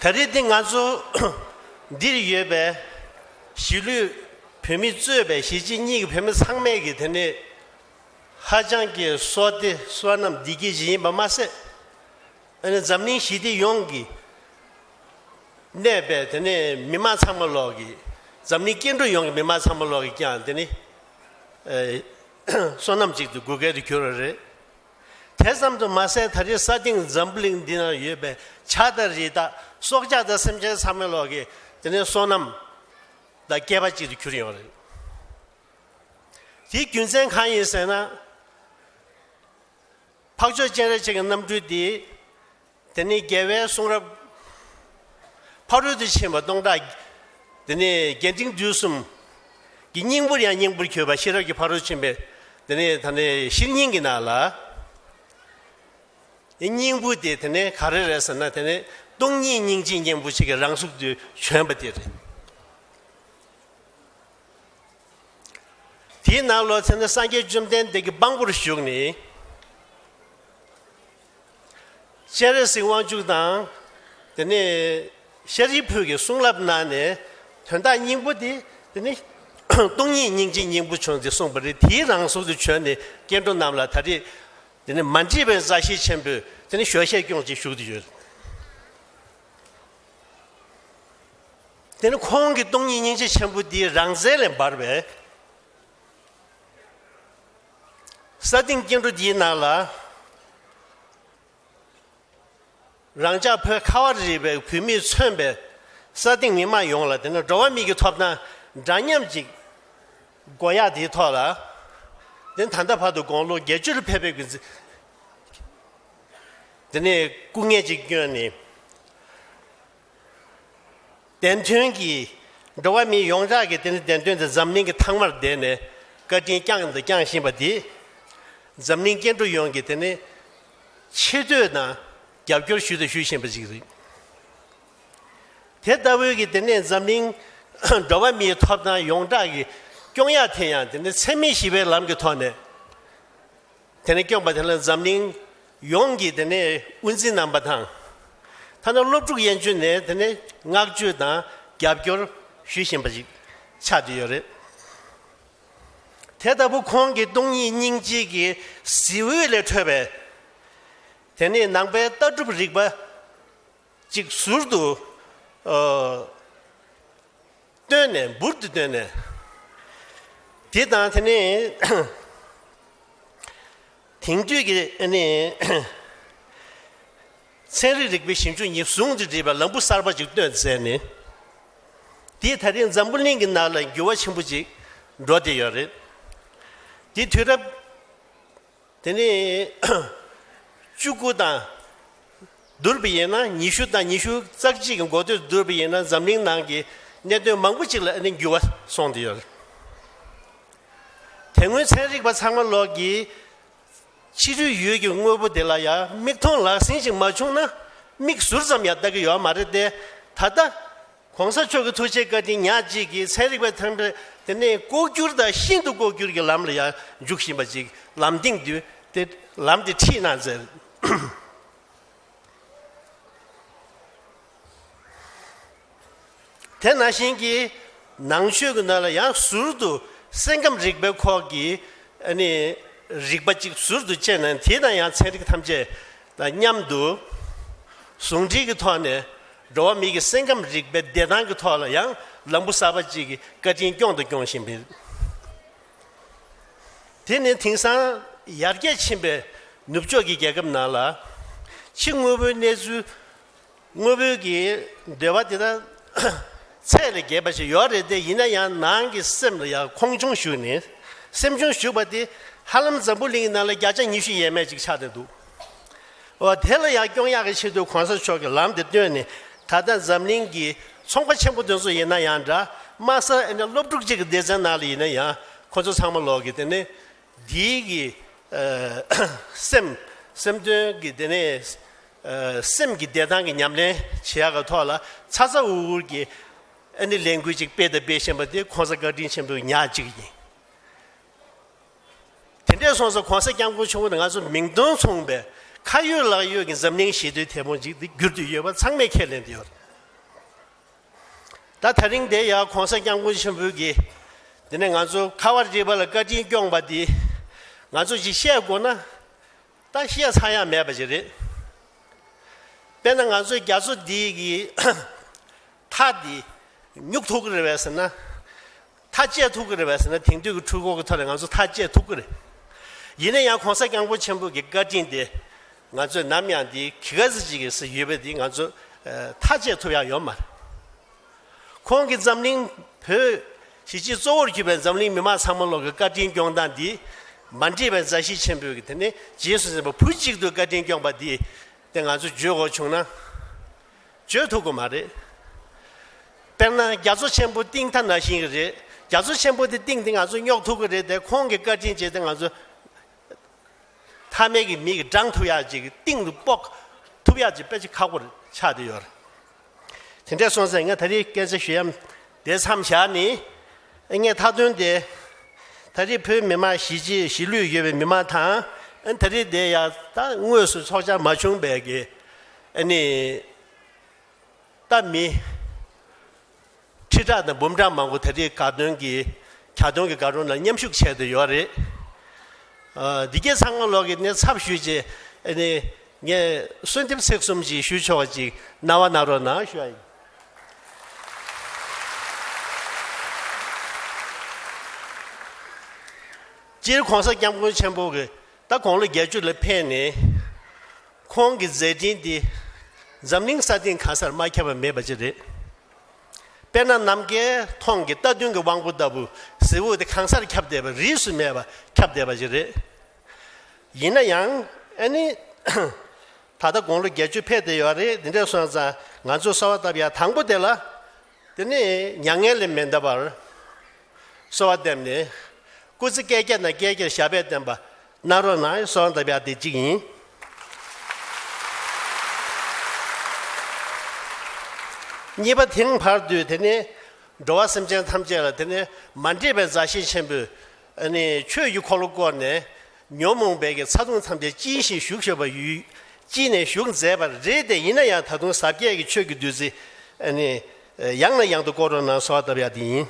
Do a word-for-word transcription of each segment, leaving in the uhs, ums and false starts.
ད་རེས་འདི་ང་ཚོ་འདིར་ཡོད་པའི་གཞིས་ལུས་བོད་མི་གཙོས་པའི་གཞིས་བྱེས་གཉིས་ཀྱི་བོད་མི་ཚང་མས་ཀྱི་དེ་ནས་ཧ་ཅང་གི་བསོད་བདེ་བསོད་ནམས་བདེ་སྐྱིད་ཅིག་ཡིན་པ་མ་ཟད། ཨ་ནི་འཛམ་གླིང་ཞི་བདེ་ཡོངས་ཀྱི་གནས་པའི་དེ་ནས་མི་མང་ཚང་མ་ལོག་གི། འཛམ་གླིང་སྐྱེ་འགྲོ་ཡོངས་ཀྱི་མི་མང་ཚང་མ་ལོག་གི་ཀྱང་དེ་ནི་ཨེ་བསོད་ནམས་ཅིག་ཏུ་དགོས་གལ་དུ་གྱུར་བ་རེད། དེ་ཙམ་དུ་མ་ཟད། ད་རེས་ས་སྟེང་འཛམ་བུ་གླིང་འདི་ན་ཡོད་པའི་བྱ་དང་རི་དྭགས་སྲོག་ཆགས་དང་སེམས་ཅན་ཚང་མ་ལོག་གི་དེ་ནས་བསོད་ནམས་དང་སྐལ་པ་ཅིག་ཏུ་གྱུར་ཡོད་རེད། དེའི་རྒྱུ་མཚན་གང་ཡིན་ཟེར་ན། འཕགས་མཆོག་སྤྱན་རས་གཟིགས་ཀྱི་རྣམ་སྤྲུལ་འདི། དེ་ནས་རྒྱལ་བའི་གསུང་རབ་ཕ་རོལ་ཏུ་ཕྱིན་པ་སྟོང་ཕྲག། དེ་ནས་རྒྱས་འབྲིང་བསྡུས་གསུམ་གྱི་སྙིང་པོར་ཡང་སྙིང་པོར་གྱུར་པ་ཤེས་རབ་ཀྱི་ཕ་རོལ་ཕྱིན་པའི་དེ་ནས་ད་ནས་ཤེར་སྙིང་གི་ནང་ལ། སྙིང་པོ་དེ་དེ་ནས་ག་རེ་རེད་ཟེར་ན། དེ་ནས་སྟོང་ཉིད་སྙིང་རྗེའི་སྙིང་པོ་ཆེ་གི་རང་གཟུགས་དུ་བྱོན་པ་དེ་རེད། དེའི་ནང་ལོགས་ཚེ་ན་སངས་རྒྱས་བཅོམ་ལྡན་འདས་ཀྱི་དཔང་པོར་བཞུགས་ནས། སྤྱན་རས་གཟིགས་དབང་ཕྱུག་དང་། དེ་ནས་ཤཱ་རིའི་བུས་ཀྱི་གསུང་བསླབ་གནང་ནས། དོན་དག་སྙིང་པོ་དེ་དེ་ནི་སྟོང་ཉིད་སྙིང་རྗེའི་སྙིང་པོ་བྱོན་ཏེ་གསུངས་པ་རེད། དེའི་རང་གཟུགས་སུ་བྱོན་ནས་སྐྱེ་འགྲོ་རྣམས་ལ་ད་རེས་དེ་ནི་མ་འདྲིས་པའི་མཛའ་བཤེས་ཆེན་པོས་དེ་ནི་ཞལ་བཞེས་སྐྱོང་ཅིག་ཞུ་གི་ཡོད། དེ་ནི་ཁོང་གི་སྟོང་ཉིད་སྙིང་རྗེ་ཆེན་པོ་འདིའི་རང་རྩལ་ལས་འབར་བའི་ས་སྟེང་སྐྱེ་འགྲོ་འདིའི་ནང་ལ། རང་ཅག་བོད་ཁ་བ་རི་པའི་བོད་མིས་མཚོན་པའི་ས་སྟེང་མི་མང་ཡོངས་ལ་དེ་ནི་འགྲོ་བ་མིའི་ཐོབ་ཐང་འདྲ་མཉམ་ཅིག་དགོས་ཡག་དེའི་ཐོག་ལ། དེ་ནི་ད་ལྟ་བར་དུ་དགུང་ལོ་བརྒྱད་ཅུ་ལ་ཕེབས་པའི་དེ་ནི་སྐུ་ངལ་ཅིག་བསྐྱོན་ནས། བདེན་དོན་གྱི་འགྲོ་བ་མི་ཡོངས་གྲགས་ཀྱི་དེ་ནི་བདེན་དོན་དེ་འཛམ་གླིང་གི་ཐང་མར་བསྡད་ནས་བཀའ་དྲིན་བསྐྱངས་དང་བསྐྱངས་བཞིན་པ་དེ། འཛམ་གླིང་སྐྱེ་འགྲོ་ཡོངས་ཀྱི་དེ་ནི་ཆེ་བསྟོད་དང་རྒྱབ་སྐྱོར་ཞུས་དང་ཞུ་བཞིན་པ་ཞིག་རེད། དེ་ལྟ་བུའི་གི་དེ་ནས་འཛམ་གླིང་འགྲོ་བ་མིའི་ཐོབ་ཐང་ཡོངས་གྲགས་ཀྱི་སྐྱོང་ཡག་དེ་ཡང་དེ་ནི་འཚེ་མེད་ཞི་བའི་ལམ་གྱི་ཐོག་ནས། དེ་ནས་སྐྱོང་པ་དེ་ལ་འཛམ་གླིང་ཡོངས་ཀྱི་དེ་ནས་དབུ་འཛིན་རྣམ་པ་དང་། ཐ་ན་སློབ་ཕྲུག་ཡན་ཆོད་ནས་དེ་ནས་བསྔགས་བརྗོད་དང་རྒྱབ་སྐྱོར་ཞུ་བཞིན་པ་ཞིག་ཆགས་བསྡད་ཡོད་རེད། དེ་ལྟ་བུ་ཁོང་གི་སྟོང་ཉིད་སྙིང་རྗེ་གི་གཟི་འོད་ལས་འཕྲོས་པའི་དེ་ནས་ནང་པའི་ལྟ་གྲུབ་རིག་པ་ཅིག་ཟུར་དུ། ཨ། བཏོན་ནས། འབུར་དུ་བཏོན་ནས། དེ་དང་དེ་ནས་དེང་དུས་ཀྱི་ཨ་ནི་ཚན་རིག་རིག་པའི་ཞིབ་འཇུག་གཉིས་ཟུང་དུ་འབྲེལ་བའི་ལམ་བུ་གསར་པ་ཅིག་བཏོད་མཛད་ནས། དེས་ད་རེས་འཛམ་བུ་གླིང་གི་ནང་ལ་འགྱུར་བ་ཆེན་པོ་ཅིག་འགྲོ་བསྡད་ཡོད་རེད། དེ་དུས་རབས། དེ་ནས་བཅུ་དགུ་དང་བསྡུར་བ་ཡིན་ན། ཉི་ཤུ་དང་ཉི་ཤུ་རྩ་གཅིག་གི་འགོ་སྟོད་བསྡུར་བ་ཡིན་ན། འཛམ་གླིང་ནང་གི་གནད་དོན་མང་པོ་ཅིག་ལ་ཨ་ནི་འགྱུར་བ་སོང་སྟེ་ཡོད། དེ་སྔོན་ཚན་རིག་པ་ཚང་མ་ལོག་གིས་ཕྱི་རོལ་ཡུལ་གྱི་དངོས་པོ་དེ་ལ་ཡང་མིག་མཐོང་ལག་ཟིན་ཅིག་མ་བྱུང་ན། མིག་ཟུར་ཙམ་ཡང་ལྟ་གི་ཡོད་མ་རེད་དེ། ད་ལྟ། གོང་ས་མཆོག་གི་ཐུགས་རྗེ་བཀའ་དྲིན་ཉག་གཅིག་གིས་ཚན་རིག་པ་ཐམས་ཅད་དེ་ནས་ལྐོག་གྱུར་དང་ཤིན་ཏུ་ལྐོག་གྱུར་གྱི་ལམ་ལ་ཡང་འཇུག་བཞིན་པ་ཅིག་ལམ་སྟེང་དུ་དེ་ལམ་དེ་ཁྲིད་གནང་མཛད། དེ་ནང་བཞིན་གྱི་ནང་ཆོས་ཀྱི་ནང་ལ་ཡང་ཟུར་དུ་སེམས་ཁམས་རིག་པའི་ཁོག་གི་ཨ་ནི་རིག་པ་ཅིག་ཟུར་དུ་བཅད་ནས། དེ་དང་ཡང་ཚན་རིག་ཐམས་ཅད་དང་མཉམ་དུ་ཟུང་འབྲེལ་གྱི་ཐོག་ནས། འགྲོ་བ་མི་གི་སེམས་ཁམས་རིག་པའི་བདེ་ཐང་གི་ཐོག་ལ་ཡང་ལམ་བུ་གསར་པ་ཅིག་གི་བཀའ་དྲིན་སྐྱོང་དང་སྐྱོང་བཞིན་པའི། དེ་ནི་དེང་སང་ཡར་རྒྱས་ཕྱིན་པའི་ནུབ་ཕྱོགས་ཀྱི་རྒྱལ་ཁབ་ནང་ལ། ཕྱི་དངོས་པོའི་གནས་ཚུལ། དངོས་པོའི་གི་འདོད་པ་དེ་དག་ཚད་ལས་བརྒལ་བ་ཞིག་ཡོད་རེད་དེ། ཡིན་ན་ཡང་ནང་གི་སེམས་ལ་ཡང་ཁོང་ཆུང་ཞུགས་ནས། སེམས་ཆུང་ཞུགས་པ་དེ་ཧ་ལམ་འཛམ་བུ་གླིང་གི་ནང་ལ་བརྒྱ་ཆ་ཉི་ཤུ་ཡས་མས་ཅིག་ཆགས་བསྡད་འདུག་འོ། དེ་ལ་ཡང་སྐྱོང་ཡག་གི་ཆེད་དུ་གོང་ས་མཆོག་གིས་ལམ་དེ་བཏོན་ནས། ད་ལྟ་འཛམ་གླིང་གི་ཚོང་པ་ཆེན་པོ་དེ་ཚོ་ཡིན་ན་ཡང་འདྲ། དམའ་ས་ཨ་ནི་སློབ་ཕྲུག་ཅིག་གི་སྡེ་ཚན་ནང་ལ་ཡིན་ན་ཡང་། ཁོ་ཚོ་ཚང་མ་ལོག་གི་དེ་ནི་འདིའི་གི་ཨ་སེམས་སེམས་དོན་གྱི་དེ་ནི་ཨ་སེམས་ཀྱི་བདེ་ཐང་གི་ཉམས་ལེན་བྱེད་ཡག་གི་ཐོག་ལ་ཚ་ཚ་འུར་འུར་གྱི་ཨ་ནི་ལས་འགུལ་ཅིག་སྤེལ་དང་སྤེལ་བཞིན་པ་དེ་གོང་ས་བཀའ་དྲིན་ཆེན་པོའི་ཉག་གཅིག་ཡིན། དེ་འདྲས་སོང་ཙང་གོང་ས་སྐྱབས་མགོན་ཆེན་པོ་ནི་ང་ཚོ་མིང་དོན་མཚུངས་པའི་ཁ་ཡོད་ལག་ཡོད་ཀྱི་འཛམ་གླིང་ཞི་བདེའི་དེད་དཔོན་ཅིག་ཏུ་གྱུར་ཏེ་ཡོད་པ་ཚང་མས་ཁས་ལེན་ཏེ་ཡོད། ད་ད་རིང་དེ་ཡང་གོང་ས་སྐྱབས་མགོན་ཆེན་པོས་ཀྱིས་དེ་ནས་ང་ཚོ་ཁ་བ་རི་པ་ལ་བཀའ་དྲིན་སྐྱོང་པ་འདི་ང་ཚོ་ཅིག་བཤད་དགོས་ན་ད་བཤད་ཚར་ཡ་མེད་པ་ཅིག་རེད། དཔེར་ན་ང་ཚོའི་རྒྱ་མཚོ་འདི་གི་མཐའ་འདི་སྨྱུག་ཐུབ་ཀྱི་རེད་པས་ཟེར་ན། མཐའ་བཅད་ཐུབ་ཀྱི་རེད་པས་ཟེར་ན། དེང་དུས་ཀྱི་འཕྲུལ་འཁོར་གྱི་ཐོག་ནས་ང་ཚོ་མཐའ་བཅད་ཐུབ་ཀྱི་རེད། ཡིན་ན་ཡང་གོང་ས་སྐྱབས་མགོན་ཆེན་པོ་གི་བཀའ་དྲིན་དེ་ང་ཚོས་ནམ་ཡང་འདི་གི་ག་ཟི་ཅིག་གི་སུ་ཡོད་པ་འདི་ང་ཚོ་ཨ་མཐའ་བཅད་ཐུབ་ཡག་ཡོད་མ་རེད། ཁོང་གིས་འཛམ་གླིང་བོད་གཞིས་བྱེས་གཙོ་བོར་གྱུར་པའི་འཛམ་གླིང་མི་མང་ཚང་མ་ལོག་གི་བཀའ་དྲིན་སྐྱོང་སྟངས་འདི་མ་འདྲེས་པའི་མཛའ་བཤེས་ཆེན་པོས་ཀྱི་དེ་ནས་རྗེས་སུ་འཛིན་པ་བུ་གཅིག་ཏུ་བཀའ་དྲིན་སྐྱོང་པ་འདི་དེ་ང་ཚོས་བརྗོད་དགོས་བྱུང་ན། བརྗོད་ཐུབ་ཀྱི་མ་རེད། དཔེར་ན་རྒྱ་མཚོ་ཆེན་པོ་གཏིང་མཐའ་ན་བཞིན་གྱི་རེད། རྒྱ་མཚོ་ཆེན་པོ་དེ་གཏིང་དེ་ང་ཚོ་སྙོག་ཐུབ་ཀྱི་རེད་དེ། ཁོང་གི་བཀའ་དྲིན་བྱས་ཏེ་ང་ཚོ་མཐའ་མེད་ཀྱི་མི་གི་འགྲང་ཐུབ་ཡག་ཅིག་གཏིང་དུ་སྤོག་ཐུབ་ཡག་ཅིག་དཔེ་ཅིག་ཁག་པོ་ཆགས་བསྡད་ཡོད་རེད། དེ་འདྲ་སོང་ཙང་ང་ད་རེས་སྐད་ཆ་ཞུ་ཡ་དེ་མཚམས་བཞག་ནས། ངས་མཐའ་དོན་དེ་ད་རེས་བོད་མི་མང་གཞིས་བྱེས་གཞིས་ལུས་ཡོད་པའི་མི་མང་དང་། ད་རེས་དེ་ཡང་ད་དངོས་སུ་ཚོགས་བཅར་མ་བྱུང་བའི་གི་ཨ་ནི་ད་མི་ཁྲི་ཕྲག་དང་འབུམ་ཕྲག་མང་པོ་ད་རེས་དགའ་སྟོན་གྱི་གྱ་སྟོན་གྱི་དགའ་སྟོན་ནང་མཉམ་ཞུགས་བྱས་བསྡད་ཡོད་རེད། ཨ། འདི་གའི་ཚང་མ་ལོག་གི་ནས་ཚབ་ཞུས་རྗེས་ཨ་ནི་ངས་གསོལ་འདེབས་ཚིག་གསུམ་ཅིག་ཞུ་ཆོག་པ་ཅིག་གནང་བ་གནང་རོགས་གནང་ཞུ་བ་ཡིན། སྤྱིར་གོང་ས་སྐྱབས་མགོན་ཆེན་པོ་གིས་ད་དགུང་ལོ་བརྒྱད་ཅུ་ལ་ཕེབས་ནས་ཁོང་གི་མཛད་འཕྲིན་འདི་འཛམ་གླིང་ས་སྟེང་གང་སར་མ་ཁྱབ་པ་མེད་པ་ཅིག་རེད། དཔེར་ན་ནམ་མཁའི་མཐོངས་ཀྱི་རྟ་བདུན་གྱི་དབང་པོ་ལྟ་བུ་གཟི་འོད་དེ་གང་སར་ཁྱབ་བསྡད་པ། རིས་སུ་མེད་པ་ཁྱབ་བསྡད་པ་ཅིག་རེད། ཡིན་ན་ཡང་ཨ་ནི་ད་ལྟ་དགུང་ལོ་བརྒྱད་ཅུ་ཕེབས་བསྡད་ཡོད་རེད། འདི་འདྲ་སོང་ཙང་ང་ཚོས་གསོལ་བ་བཏབ་ཡ་དང་པོ་དེ་ལ། དེ་ནས་མྱ་ངན་ལས་མི་འདའ་བར་གསོལ་བ་འདེབས་ནས། སྐུ་ཚེ་བསྐལ་བརྒྱ་ནས་བསྐལ་བརྒྱར་ཞབས་པད་བརྟན་པ་གནང་རོགས་གནང་། གསོལ་བ་འདེབས་ཡ་དེ་གཅིག་ཡིན། གཉིས་པ། དེང་བར་དུ་དེ་ནས་འགྲོ་བ་སེམས་ཅན་ཐམས་ཅད་ལ་དེ་ནས་མ་འདྲེས་པའི་མཛའ་བཤེས་ཆེན་པོས་ཨ་ནི་ཆོས་ཀྱི་འཁོར་ལོ་བསྐོར་ནས། ཉོན་མོངས་པའི་གི་ཚ་གདུང་ཐམས་ཅད་གཅིན་ཞིང་བཞུགས་ཞེས་པ་ཡུལ་གཅིན་ནས་བཞུགས་མཛད་པ་རེད་དེ། ཡིན་ན་ཡང་ད་དུང་ཟབ་རྒྱས་ཀྱི་ཆོས་ཀྱི་བདུད་རྩི་ཨ་ནི་ཡང་ནས་ཡང་དུ་བསྐོར་རོགས་གནང་གསོལ་བ་བཏབ་ཡ་དེ་ཡིན།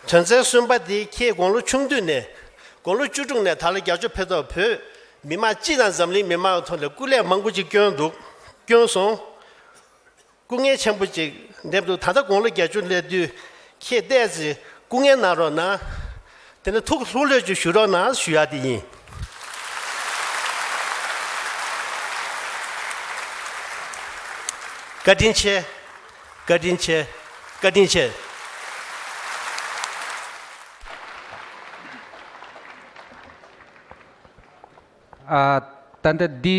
དོན་ཚན་གསུམ་པ་དེ་ཁྱེད་དགུང་ལོ་ཆུང་དུས་ནས་དགུང་ལོ་བཅུ་དྲུག་ནས་ད་ལོ་བརྒྱད་ཅུ་ཕེབས་ཐོག་བོད་མི་མང་སྤྱི་དང་འཛམ་གླིང་མི་མང་གི་ཐོག་ནས་སྐུ་ལས་མང་པོ་ཅིག་བསྐྱོན་འདུག་བསྐྱོན་སོང་། སྐུ་ངལ་ཆེན་པོ་ཅིག་འདེབས་འདུག་ད་ལྟ་དགུང་ལོ་བརྒྱད་ཅུ་སླེབས་དུས་ཁྱེད་བལྟས་ཚེ་སྐུ་ངལ་གནང་རོགས་གནང་། དེ་ནས་ཐུགས་ལྷུག་ལྷོད་ཅིག་ཞུ་རོགས་གནང་ཞུ་ཡ་དེ་ཡིན། བཀའ་དྲིན་ཆེ། བཀའ་དྲིན་ཆེ། བཀའ་དྲིན་ཆེ། ཨ། ད་ལྟ་འདི་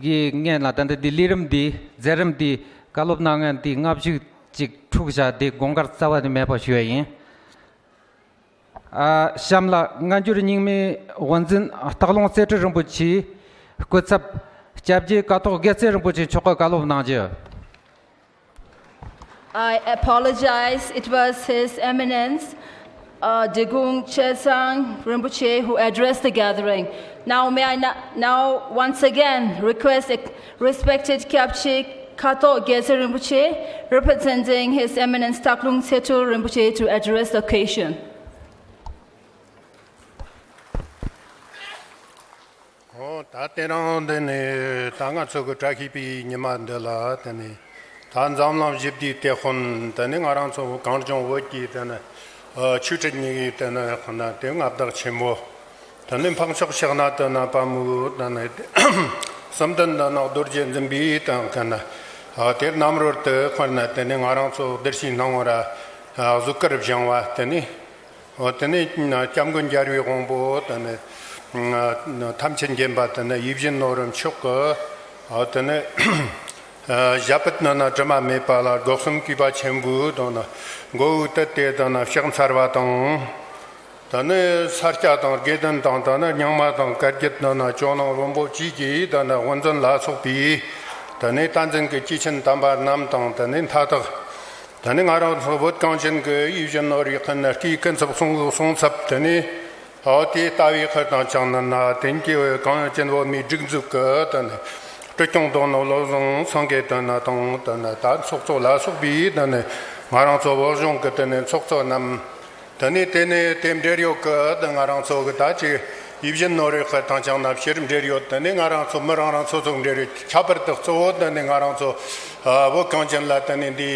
གི་སྔན་ལ་ད་ལྟ་འདི་ལས་རིམ་འདི་མཛད་རིམ་འདི་བཀའ་སློབ་གནང་མཁན་འདི་སྔ་གཞུག་ཅིག་འཁྲུག་བཞག་འདི་དགོངས་འགལ་རྩ་བ་ནས་མེད་པ་ཞུ་ཡ་ཡིན། ཨ། གཤམ་ལ་སྔ་འགྱུར་རྙིང་མའི་དབུ་འཛིན་སྟག་ལུང་རྩེ་ཁྲི་རིན་པོ་ཆེའི་སྐུ་ཚབ་སྐྱབས་རྗེ་ཀཿཐོག་དགེ་རྩེ་རིན་པོ་ཆེ་མཆོག་གིས་བཀའ་སློབ་གནང་རྒྱུ། I apologize. It was His Eminence, uh, Degung Chesang Rinpoche who addressed the gathering. Now, may I na- now once again request ex- respected Kyabchi Kato Gyaltsab Rinpoche, representing His Eminence Taklung Tsetu Rinpoche, to address the occasion. ཨོ། ད་དེ་རིང་འདི་ནས་ད་ང་ཚོ་གི་བཀྲ་ཤིས་པའི་ཉི་མ་འདི་ལ་དེ་ནས་ད་འཛམ་གླིང་ཞི་བདེའི་དེད་དཔོན་དེ་ནས་ང་རང་ཚོ་གངས་ལྗོངས་བོད་ཀྱི་དེ་ནས་ཆོས་ཁྲིད་གཉིས་ཀྱི་དེ་ནས་དེ་མངའ་བདག་ཆེན་པོ་དེ་ནས་འཕགས་མཆོག་ཕྱག་ན་དེ་ནས་དཔའ་མོ་དེ་ནས་གསུམ་ལྡན་དེ་ནས་རྡོ་རྗེ་འཛིན་པའི་དེ་ནས་དེ་རྣམ་རོལ་དུ་འཁོར་ནས་དེ་ནས་ང་རང་ཚོ་བདེར་གཤིགས་གནང་བར་གཟིགས་སྐར་བཞེངས་པ་དེ་ནས། འོ། དེ་ནས་སྐྱབས་མགོན་རྒྱལ་བའི་དབང་པོ་དེ་ནས་ཐམས་ཅད་མཁྱེན་པ་དེ་ནས་ཡིད་བཞིན་ནོར་བུ་མཆོག་གིས། འོ། དེ་ནས་ཞབས་པད་ནི་ན་དྲི་མ་མེད་པ་ལ་སྒོ་གསུམ་གུས་པ་ཆེན་པོས་དེ་ནས་མགོ་བོས་བཏུད་དེ་དེ་ནས་ཕྱག་འཚལ་བ་དང་། དེ་ནས་ས་སྐྱ་དང་དགེ་ལྡན་དང་དེ་ནས་རྙིང་མ་དང་བཀའ་བརྒྱུད་དེ་ནས་ཇོ་ནང་རིན་པོ་ཆེ་གི་དེ་ནས་དབུ་འཛིན་ལ་སོགས་པའི་དེ་ནས་བསྟན་འཛིན་གྱི་སྐྱེས་ཆེན་དམ་པ་རྣམས་དང་དེ་ནས་མཐའ་དག་དེ་ནས་ང་རང་ཚོ་བོད་གངས་ཅན་གྱི་ཡིད་བཞིན་ནོར་བུའི་ཁུར་ནས་སྐུའི་སྐུ་ཚབ་གསུང་གི་གསུང་ཚབ་དེ་ནས། འོ། དེ་ལྟ་བུའི་ཁུར་དང་ཕྱག་ན་ན་དེང་གི་གངས་ཅན་བོད་མིའི་སྒྲིག་འཛུགས་ཀྱི་དེ་ནས་ ཁྲི་སྐྱོང་དོན་ནོ་བློ་བཟང་སེང་གེ་དོན་ན་དང་དོན་ན་ད་ཚོགས་གཙོ་ལ་སོགས་པའི་དོན་ནི་ང་རང་ཚོ་བོད་གཞུང་གི་དོན་ནི་ཚོགས་གཙོ་རྣམས། དེ་ནས་དེ་ནས་དེ་འབྲེལ་ཡོད་ཀྱི་དེ་ང་རང་ཚོ་གི་ད་ཅིག་ཡིད་བཞིན་ནོར་བུའི་དཔེར་དང་ཅང་ན་ཕྱི་རིམ་འབྲེལ་ཡོད། དེ་ནས་ང་རང་ཚོ་མི་རང་རང་སོ་སོ་འབྲེལ་ཡོད། ཁྱད་པར་དུ་གཙོ་བོ་དེ་ནས་ང་རང་ཚོ་ཨ་བོད་གངས་ཅན་ལ་དེ་ནས་འདི་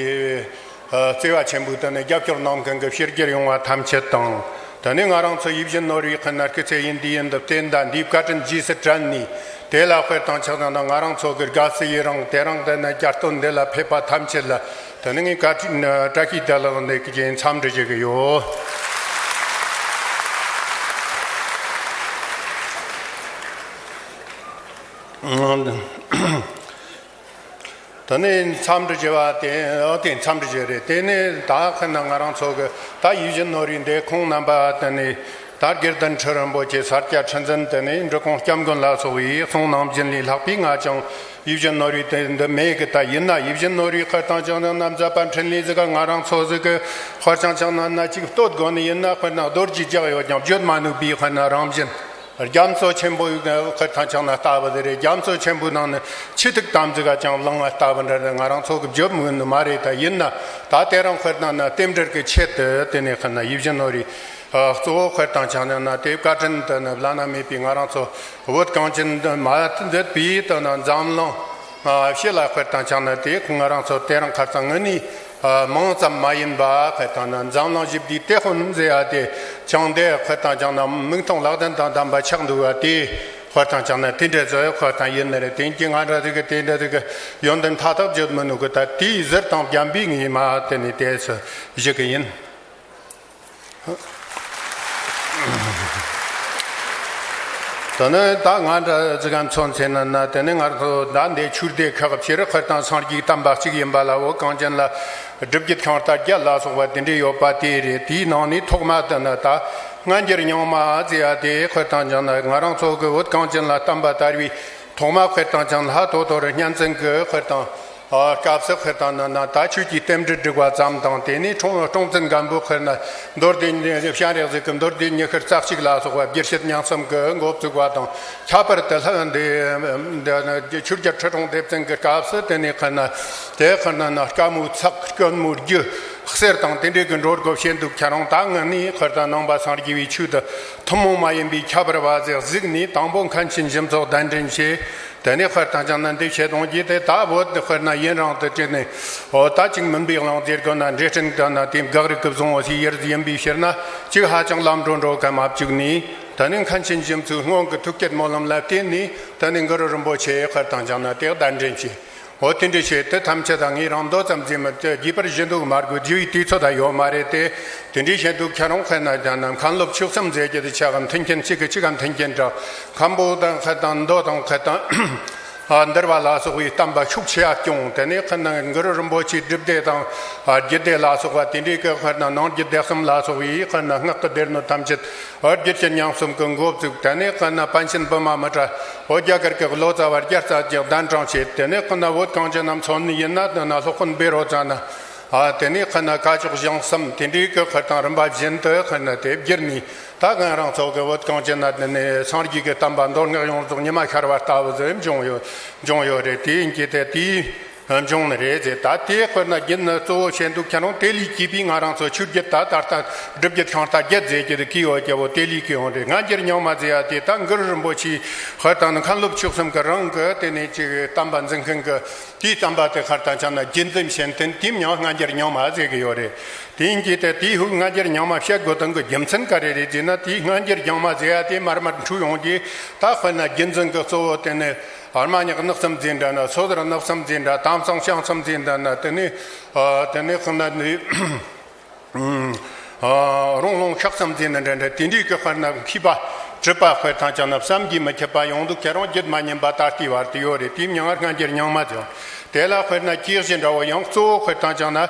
ཨ་བརྩེ་བ་ཆེན་པོས་དེ་ནས་རྒྱབ་སྐྱོར་གནང་མཁན་གྱི་ཕྱི་རྒྱལ་ཡོང་བ་ཐམས་ཅད་དང་། དེ་ནས་ང་རང་ཚོ་ཡིད་བཞིན་ནོར་བུའི་དཔེར་ན་སྐུ་ཚེ་ཡུན་དུ་ཡུན་དུ་བརྟན་དང་འདིའི་བཀའ་དྲིན་རྗེས་སུ་དྲན་ནས། དེ་ལ་དཔེར་དང་ཆགས་ན་ང་རང་ཚོ་གི་དགའ་བསུ་ཡི་རང་དེ་རིང་དེ་ནས་བསྐྱར་དོན་འདི་ལ་ཕེབས་པ་ཐམས་ཅད་ལ་དེ་ནས་ངས་བཀའ་དྲིན་བཀྲ་ཤིས་བདེ་ལེགས་འདེབས་ཀྱི་འཚམས་འདྲི་ཞུ་གི་ཡོད། དེ་ནས་འཚམས་འདྲི་ཞུ་བ་དེ་ཨོ་དེ་འཚམས་འདྲི་ཞུ་རེད། དེ་ནས་ད་ཁ་ན་ང་རང་ཚོ་གི་ད་ཡིད་བཞིན་ནོར་བུའི་འདས་ཁོང་རྣམ་པ་དེ་ནས། ད་དགེ་ལྡན་ཁྲི་རིན་པོ་ཆེ་ས་སྐྱ་ཁྲི་འཛིན་དེ་ནས་འབྲི་གུང་སྐྱབས་མགོན་ལ་སོགས་པའི་གསུང་གནང་བཞིན་ལས་ལྷག་པའི་ང་ཅང་ཡིད་བཞིན་ནོར་བུའི་དེ་འདི་མེད་གི། ད་ཡིན་ན་ཡིད་བཞིན་ནོར་བུའི་དཔེར་དང་ཅང་ན་ན་མཛད་པ་འཕྲིན་ལས་ཟིག་ག་ང་རང་ཚོ་ཟིག་གི་དཔེར་དང་ཅང་ན་ན་ཅིག་བསྟོད་དགོས་ནི་ཡིན་ན། དཔེར་ན་རྡོ་རྗེ་རྒྱག་ཡོད་ཀྱང་བརྗོད་མ་ནུས་པའི་དཔེར་ན་རང་བཞིན། རྒྱ་མཚོ་ཆེན་པོའི་དཔེར་དང་ཅང་ན་ལྟ་བུ་དེ་རེད། རྒྱ་མཚོ་ཆེན་པོའི་ནང་ནས་ཆུ་ཐིགས་དམ་ཟིག་ག་ཅང་ལངས་པ་ལྟ་བུ་འདྲ་རེད། ང་རང་ཚོ་གི་བརྗོད་མི་ནུས་མ་རེད། ད་ཡིན་ན་ད་དེ་རིང་དཔེར་ན་ན་རྟེན་འབྲེལ་གྱི་ཆེད་དུ་དེ་ནས་དཔེར་ན་ཡིད་བཞིན་ནོར་བུའི། ཨ་གཙོ་བོ་དཔེར་དང་ཅང་ན་ན་དེ་བཀའ་དྲིན་དུ་ནི་བླ་ན་མེད་པའི་ང་རང་ཚོ་བོད་གངས་ཅན་དུ་མ་མཛད་པའི་དུ་ནི་འཛམ་གླིང་ཨ་ཕྱི་ལ་དཔེར་དང་ཅང་ན་དེ་ང་རང་ཚོ་དེ་རིང་ཁ་སང་ངི་ནི་ཨ་མིང་ཙམ་མ་ཡིན་པ་དཔེར་དང་ན་འཛམ་གླིང་ཞི་བདེའི་དེད་དཔོན་མཛད་ཡ་དེ་ཅང་དེ་དཔེར་དང་ཅང་ན་མིག་མཐོང་ལག་ལྡན་དང་ལྡན་པ་ཆགས་འདུག་བ་དེ་དཔེར་དང་ཅང་ན་དེ་འདྲ་ཚོ་དཔེར་དང་ཡིན་ནི་རེད། དེ་ཀྱི་ང་འདྲ་ཟིག་གི་དེ་འདྲ་ཟིག་གི་ཡོན་ཏན་མཐའ་དག་བརྗོད་མི་ནུས་གི། ད་དེའི་ཟུར་དང་བརྒྱན་པའི་ངའི་མ་དེ་ནི་དེ་ཚོ་ཞུ་གི་ཡིན། དེ་ནས་ད་ང་འདྲ་ཟིག་ག་མཚོན་ཚེ་ན་ན་དེ་ནས་ང་ཚོ་ད་འདི་ཆོས་སྡེ་ཁག་ཕྱིར་དཔེར་དང་སངས་རྒྱས་བསྟན་པ་གཅིག་ཡིན་པ་ལ་བོད་གངས་ཅན་ལ་སྒྲུབ་བརྒྱུད་ཤིང་རྟ་བརྒྱད་ལ་སོགས་པ་དེ་འདྲ་ཡོད་པ་དེ་རེད། དེའི་ནང་ནས་ཐོག་མ་དེ་ནི་ད་སྔ་འགྱུར་རྙིང་མ་ཟེར་ཡ་དེ་དཔེར་དང་ཅང་ན་ང་རང་ཚོ་གི་བོད་གངས་ཅན་ལ་བསྟན་པ་དར་བའི་ཐོག་མ་དཔེར་དང་ཅང་ན་ལྷ་ཐོ་ཐོ་རི་གཉན་བཙན་གི་དཔེར་དང་། ཨ་སྐབས་སུ་དཔེར་དང་ན་ན་ད་ཆོས་ཀྱི་རྟེན་འབྲེལ་སྒྲིག་པ་ཙམ་དང་། དེ་ནས་ཀྲོང་ཀྲོང་བཙན་སྒམ་པོ་དཔེར་ན་མདོ་སྡེ་སྤྱན་རས་གཟིགས་ཀྱི་མདོ་སྡེ་ཉི་ཤུ་རྩ་གཅིག་ལ་སོགས་པ་བསྒྱུར་བཤད་ཉམས་གསུམ་གྱི་འགོ་བཙུགས་པ་དང་། ཁྱད་པར་དུ་ལྷ་འདི་འདི་ཆོས་རྒྱལ་ཁྲི་སྲོང་ལྡེ་བཙན་གྱི་སྐབས་སུ་དེ་ནས་དཔེར་ན་དེ་དཔེར་ན་ན་དཀའ་མོའི་ཚེགས་དཀོན་མོའི་རྒྱུ་གསེར་དང་དེ་འདྲའི་གི་འགྲོ་སྒོ་བྱེད་འདུག་ཁྱེད་རང་ད་ངི་ནས་དཔེར་ན་ནང་པ་སངས་རྒྱས་པའི་ཆོས་དེ་ཐུན་མོང་མ་ཡིན་པའི་ཁྱད་པར་བ་ཟིག་གཟིགས་ནས་དང་པོ་མཁན་ཆེན་འཇིམ་ཚོགས་གདན་འདྲེན་བྱས། དེ་ནས་དཔེར་དང་ཅང་ན་འདི་བྱེད་སྟངས་ཀྱིས་དེ་ད་བོད་དཔེར་ན་ཡུན་རིང་དུ་བྲིས་ནས་འོ་ད་ཅིག་མུན་པའི་གླིང་ཟེར་དགོས་ན་འབྲས་སྤྲིན་དགའ་ན་དེ་འགག་རིག་གི་བཟང་བོ་ཞིག་ཡར་ཡིན་པའི་ཕྱིར་ན་ཅིག་ཧ་ཅང་ལམ་འགྲོ་འགྲོ་ག་མ་བཅུག་ནས། དེ་ནས་མཁན་ཆེན་འཇིམ་ཚོགས་སྔོན་གྱི་ཐུགས་བསྐྱེད་སྨོན་ལམ་ལ་བརྟེན་ནས་དེ་ནས་གུ་རུ་རིན་པོ་ཆེ་དཔེར་དང་ཅང་ན་དེ་གདན་འདྲེན་བྱས། འོ་དེ་འདྲའི་བྱས་ཏེ་ཐམས་ཅད་ད་ངས་རང་མདོ་ཙམ་བརྗེས་མི་དེ་རྒྱས་པར་ཞུ་འདུག་མ་དགོས། རྒྱས་པའི་དུས་ཚོད་ད་ཡོད་མ་རེད་དེ། དེ་འདྲའི་བྱས་འདུག་ཁྱེད་རང་དཔེར་ན་ད་ནམ་མཁན་སློབ་ཆོས་གསུམ་མཛད་རྒྱུ་དེ་ཆ་ག་མཐུན་རྐྱེན་གཅིག་གི་གཅིག་ག་མཐུན་རྐྱེན་འདྲ། མཁན་པོ་དང་ཁ་དང་མདོ་དང་ཁ་དང་། ཨ་འདུལ་བ་ལ་སོགས་པའི་བསྟན་པ་ཤུགས་ཆེ་བ་སྐྱོང་། དེ་ནས་ཁ་ན་གུ་རུ་རིན་པོ་ཆེའི་སྒྲུབ་སྡེ་དང་། ཨ་རྒྱུད་སྡེ་ལ་སོགས་པ་དེ་འདྲའི་གི་ཁ་ན་ནང་རྒྱུད་སྡེ་གསུམ་ལ་སོགས་པའི་ཁ་ན་སྔགས་ཀྱི་སྡེ་སྣོད་ཐམས་ཅད། ཨ་རྒྱུད་ཀྱི་ཉམས་གསུམ་གྱི་འགོ་བཙུགས། དེ་ནས་ཁ་ན་པཎ་ཆེན་བི་མ་མི་ཏྲ། འོ་རྒྱ་གར་གྱི་ལོ་ཙཱ་བ་བརྒྱ་རྩ་བརྒྱད་གདན་དྲངས་བྱས། དེ་ནས་ཁ་ན་བོད་གངས་ཅན་ན་མཚོན་ནི་ཡིན་ན་དེ་ན་སློབ་དཔོན་བཻ་རོ་ཙ་ན། ཨ་དེ་ནས་ཁ་ན་སྐ་ཅོག་ཞང་གསུམ་དེ་འདྲའི་གི་ཁ་དང་རིམ་པ་བཞིན་དུ་ཁ་ན་དེ་བསྒྱུར་ནས་ད་ང་རང་ཚོ་གི་བོད་གངས་ཅན་ན་དེ་ནས་སངས་རྒྱས་ཀྱི་བསྟན་པ་མདོ་སྔགས་ཡོངས་རྫོགས་ཉི་མ་ཤར་བ་ལྟ་བུ་ཟིག་འབྱུང་ཡོད་འབྱུང་ཡོད་རེད། དེ་ཡིན་གྱི་དེ་དེའི་འབྱུང་ནི་རེད་ཟེར། ད་དེ་དཔེར་ན་རྒྱུད་ནི་གཙོ་བོ་བཤད་འདུག་ཁྱེད་རང་དེ་ལས་སྐྱེས་པའི་ང་རང་ཚོ་ཆོས་བརྒྱུད་ད་ད་ལྟ་སྒྲུབ་བརྒྱུད་ཤིང་རྟ་བརྒྱད་ཟེར་གྱི་དེ་གི་ཡོད་ཀྱི་བོ་དེ་ལས་གི་ཡོང་རེད། སྔ་འགྱུར་རྙིང་མ་ཟེར་ཡ་དེ་ད་གུ་རུ་རིན་པོ་ཆེའི་དཔེར་དང་ནི་མཁན་སློབ་ཆོས་གསུམ་གི་རང་གི་དེ་ནས་ཅིག་བསྟན་པ་འཛིན་མཁན་གི་དེའི་བསྟན་པ་དེ་དཔེར་དང་ཅང་ན་རྒྱུན་འཛིན་བྱེད་མཁན་དེ་མྱིང་སྔ་འགྱུར་རྙིང་མ་ཟེར་གི་ཡོད་རེད། དེ་ཡིན་གྱི་དེ་དེའི་ཧུག་སྔ་འགྱུར་རྙིང་མ་བཤད་དགོས་དོན་གི་རྒྱུ་མཚན་ག་རེ་རེད་ཟེར་ན། དེའི་སྔ་འགྱུར་རྙིང་མ་ཟེར་ཡ་དེ་མར་མར་འཁྲུལ་ཡོང་གི། ད་དཔེར་ན་རྒྱུན་འཛིན་གི་གཙོ་བོ་དེ་ནི། ཨར་མ་ཉག་ནག་སུམ་འཛིན་འདྲ་ན། སོ་དར་ནག་སུམ་འཛིན་འདྲ། དམ་སང་ཤང་སུམ་འཛིན་འདྲ་ན། དེ་ནས་ཨ་དེ་ནས་ཁོང་ན་ནི་ཨ་རོང་ལོང་ཤག་སུམ་འཛིན་འདྲ་འདྲ། དེ་འདྲའི་གི་དཔེར་ན་མཁས་པ་གྲུབ་པ་དཔེར་དང་ཅང་ན་བསམ་གྱིས་མི་ཁྱབ་པ་ཡོང་འདུག་ཁྱེད་རང་རྒྱུད་མ་ཉན་པ་ད་ལྟའི་བར་དུ་ཡོད་རེད། དེའི་མྱིང་ང་སྔ་འགྱུར་རྙིང་མ་ཟེར། དེ་ལ་དཔེར་ན་གྱེས་བཞིན་འདྲ་བོ་ཡང་གཙོ་བོ་དཔེར་དང་ཅང་ན།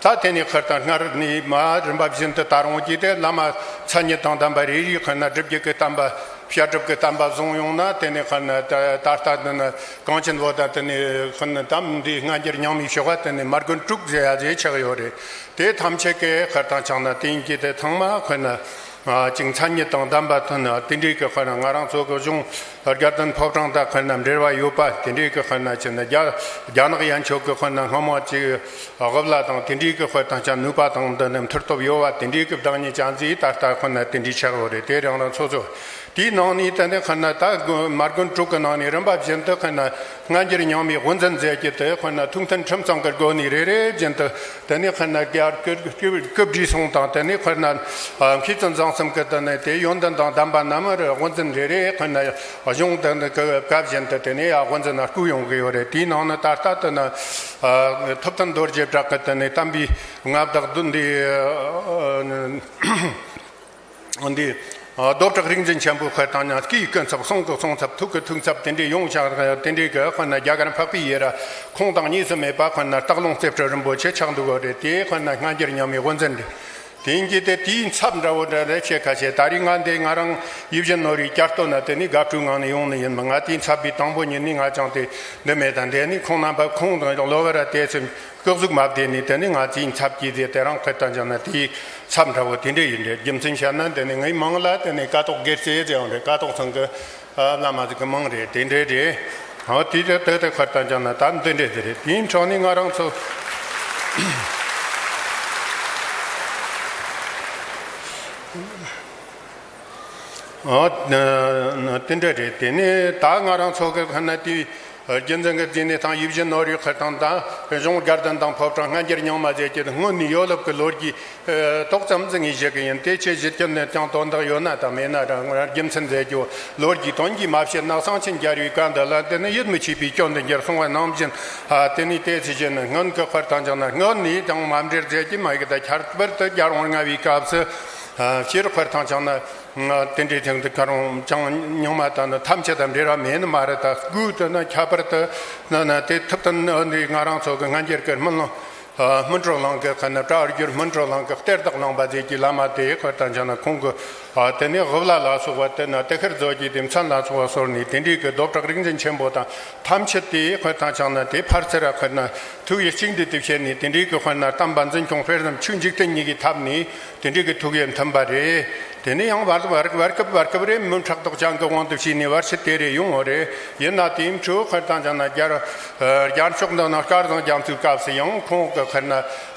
ད་དེ་ནས་དཔེར་དང་སྔར་ནས་མ་རིམ་པ་བཞིན་དུ་ད་རུང་གྱིས་དེ་བླ་མ་མཚན་ཉིད་དང་ལྡན་པ་རེ་རེའི་དཔེར་ན་སྒྲུབ་བརྒྱུད་ཀྱི་བསྟན་པ། བཤད་སྒྲུབ་ཀྱི་བསྟན་པ་བཟུང་ཡོང་ན། དེ་ནས་ཁོ་ན་ད་ད་ལྟ་འདི་ནི་གངས་ཅན་བོད་ད་དེ་ནས་ཁོ་ན་དམ་འདི་སྔ་འགྱུར་རྙིང་མའི་ཕྱོགས་ཀ་དེ་ནས་མར་དགོན་དྲུག་ཟེར་ཡ་ཟེར་ཆགས་ཡོད་རེད། དེ་ཐམས་ཅད་ཀྱི་ཁར་དང་ཆགས་ན་དེ་ཡིན་གྱི་དེ་ཚང་མ་ཁོ་ན་ ཅིག་མཚན་ཉིད་དང་ལྡན་པ་ཐོན་ན། དེ་འདྲའི་གི་དཔེར་ན་ང་རང་ཚོ་གི་གཞུང་དགའ་ལྡན་ཕོ་བྲང་དང་དཔེར་ན་འབྲེལ་བ་ཡོད་པ། དེ་འདྲའི་གི་དཔེར་ན་ཅི་ན་རྒྱ་རྒྱ་ནག་ཡན་ཆོད་གི་དཔེར་ན་སྔོན་མ་ཅིག་དབུ་བླ་དང་དེ་འདྲའི་གི་དཔེར་ན་ཅང་ནུས་པ་དང་འདི་ནི་མཐུ་སྟོབས་ཡོད་པ། དེ་འདྲའི་གི་བདག་ཉིད་ཅང་ཟིག་ད་ལྟ་དཔེར་ན་དེ་འདྲའི་ཆགས་ཡོད་རེད། དེ་རང་རང་ཚོ་ཚོ་དེའི་ནང་ནས་དེ་ནས་དཔེར་ན་ད་མ་དགོན་དྲུག་གི་ནང་ནས་རིམ་པ་བཞིན་དུ་དཔེར་ན་སྔ་འགྱུར་རྙིང་མའི་དབུ་འཛིན་མཛད་རྒྱུ་དེ་དཔེར་ན་ཐུགས་མཐུན་ཁྲིམས་གཙང་གི་སྒོ་ནས་རེ་རེ་བཞིན་དུ། དེ་ནས་དཔེར་ན་རྒྱ་སྐུ་སྐུ་སྐུ་བགྲེས་སོང་དང་། དེ་ནས་དཔེར་ན་ཨ་མཁས་བཙུན་བཟང་གསུམ་གྱི་དེ་ནས་དེ་ཡོན་ཏན་དང་ལྡན་པ་རྣམས་རེ་དབུ་འཛིན་རེ་རེ་དཔེར་ན་གཞུང་དེ་ནས་སྐབས་བཞིན་དུ་དེ་ནས་ཡ་དབུ་འཛིན་ན་བསྐོས་ཡོང་གི་ཡོད་རེད། དེའི་ནང་ནས་ད་ལྟ་དེ་ནས་ཨ་ཐུབ་བསྟན་རྡོ་རྗེ་གྲགས་ཀྱི་དེ་ནས་དམ་པའི་མངའ་བདག་བདུན་འདི་ཨ་འདི་ཨ་རྡོ་བྲག་རིག་འཛིན་ཆེན་པོའི་དཔེར་ན་སྐུའི་སྐུ་ཚབ། གསུང་གི་གསུང་ཚབ། ཐུགས་ཀྱི་ཐུགས་ཚབ། དེ་འདྲའི་ཡོངས་ཆགས་དེ་འདྲའི་གི་དཔེར་ན་རྒྱ་གར་འཕགས་པའི་ཡུལ་ར་ཁོང་དང་གཉིས་སུ་མེད་པ་དཔེར་ན་སྟག་ལུང་རྩེ་སྤྲུལ་རིན་པོ་ཆེ་ཆགས་འདུག་གོ་རེད། དེ་དཔེར་ན་སྔ་འགྱུར་རྙིང་མའི་དབུ་འཛིན་རེད། དེ་ཡིན་གྱི་དེ་དེའི་ཚབ་འདྲ་བོ་འདྲ་རེ་བྱེད་ཁ་བྱེད། ད་རེས་ང་འདི་ང་རང་ཡིད་བཞིན་ནོར་བུའི་བསྐྱར་ལྟོས་ན་དེ་ནི་དགའ་སྤྲོའི་ངང་ནས་ཡོང་ནི་ཡིན་མོད། ང་དེའི་ཚབ་པའི་དང་པོ་ཉིད་ནས་ང་ཅང་དེ་འདི་མེད། ད་འདི་ནི་ཁོང་རྣམ་པ་ཁོང་དང་གློ་བུར་ར་དེ་ཚོས་སྐུ་གཟུགས་མ་བདེ་ནས། དེ་ནི་ང་ཚོའི་ཚབ་ཀྱིས་དེ་དེ་རང་ཁུར་དང་བྱས་ན་དེའི་ཚབ་འདྲ་བོ་དེ་འདྲ་ཡིན་རེད། རྒྱུ་མཚན་བཤད་ན་དེ་ནི་ངའི་མིང་ལ་དེ་ནི་ཀ་ཏོག་དགེ་རྩེ་ཟེར་ཡོང་རེད། ཀ་ཏོག་ཚང་གི་ཨ་བླ་མ་ཟིག་གི་མིང་རེད། དེ་འདྲ་རེད། ཨ་དེ་དེ་དེ་དེ་ཁུར་དང་བྱས་ན་ད་འདི་འདྲ་ཟིག་རེད། དེའི་འཕྲོ་ནས་ང་རང་ཚོ་ཨ་དེ་འདྲ་རེད། དེ་ནི་ད་ང་རང་ཚོ་གི་ཁ་ན་དེའི། རྒྱུན་འཛིན་གྱི་རྩིས་ནས་དང་ཡིད་བཞིན་ནོར་བུའི་དཔེར་ན་དང་གཞུང་དགའ་ལྡན་དང་ཕོ་བྲང་སྔ་འགྱུར་རྙིང་མ་ཟེར་གྱི་སྔོན་ནས་ཡོད་ལབ་ཀྱི་ལོ་རྒྱུས་ཏོག་ཙམ་ཟིག་ངས་བཤད་ཀྱི་ཡིན། དེ་ཆེ་བཞི་ཀྱི་ནས་ཀྱང་དོན་དག་ཡོད་ན་དང་མེད་ན་རང་རང་རྒྱུ་མཚན་མཛད་རྒྱུ། ལོ་རྒྱུས་དོན་གྱིས་མ་བཤད་ན་གསང་ཆེན་རྒྱལ་བའི་བཀའ་འདི་ལ་འདི་ནི་ཡིད་མི་ཆེས་པའི་སྐྱོན་དུ་འགྱུར་གསུངས་པ་ནང་བཞིན། ཨ་དེ་ནི་དེ་ཚེ་བཞིན་སྔོན་གྱི་དཔེར་ན་ཅང་ན་སྔོན་ནས་དང་མ་འབྲེལ་མཛད་ཀྱི་མ་ཡིག་དང་ཁྱད་པར་དུ་རྒྱལ་དབང་ལྔ་པའི་སྐབས་སུ། ཨ་སྤྱིར་དཔེར་ན་ཅང་ན། དེ་འདྲའི་ཐེངས་འདི་ག་རང་ཅང་རྙིང་མ་དང་ནི་ཐམས་ཅད་དང་འབྲེལ་བ་མེད་ནི་མ་རེད། ད་སྒོས་དེ་ན་ཁྱད་པར་དུ་ན་ན་དེ་ཐུབ་བསྟན་འདི་ང་རང་ཚོ་གི་སྔ་འགྱུར་གི་སྨིན་ལམ། ཨ་སྨིན་གྲོལ་གླིང་གི་ཁ་ན་བྲག་རྒྱུད་སྨིན་གྲོལ་གླིང་གི་གཏེར་བདག་གླིང་པ་ཟེར་གྱི་བླ་མ་དེ་དཔེར་ན་ཅང་ན་ཁོང་གི་ཨ་དེ་ནས་དབུ་བླ་ལ་སོགས་པ་དེ་ན་དེ་ཁར་མཛོད་ཀྱི་དེ་མཚན་ལ་སོགས་པ་གསོལ་ནས། དེ་འདྲའི་གི་རྡོ་བྲག་རིག་འཛིན་ཆེན་པོ་དང་ཐམས་ཅད་དེ་དཔེར་ན་ཅང་ན་དེ་ཕར་ཚུར་ར་དཔེར་ན་ཐུགས་ཡིད་གཅིག་འདྲེས་དེ་བྱས་ནས། དེ་འདྲའི་གི་དཔེར་ན་དམ་པ་འཛིན་སྐྱོང་སྤེལ་གསུམ་ཆོས་འཇིག་རྟེན་གཉིས་ཀྱི་ཐབས་ནས་དེ་འདྲའི་གི་ཐུགས་ཡིད་མཐུན་པ་རེད། དེ་ནས་ཡང་བར་བར་བར་སྐབས་བར་སྐབས་རེ་མི་ཕྲག་དོག་ཅན་གྱི་དབང་དུ་བྱས་ནས་བར་ཆད་དེ་རེ་ཡོང་བ་རེད། ཡིན་ན་དེའི་འཕྲོ་དཔེར་ན་ཅང་ན་རྒྱལ་རྒྱལ་མཆོག་འདི་ན་སྐལ་བཟང་རྒྱ་མཚོའི་སྐབས་སུ་ཡང་ཁོང་གི་དཔེར་ན་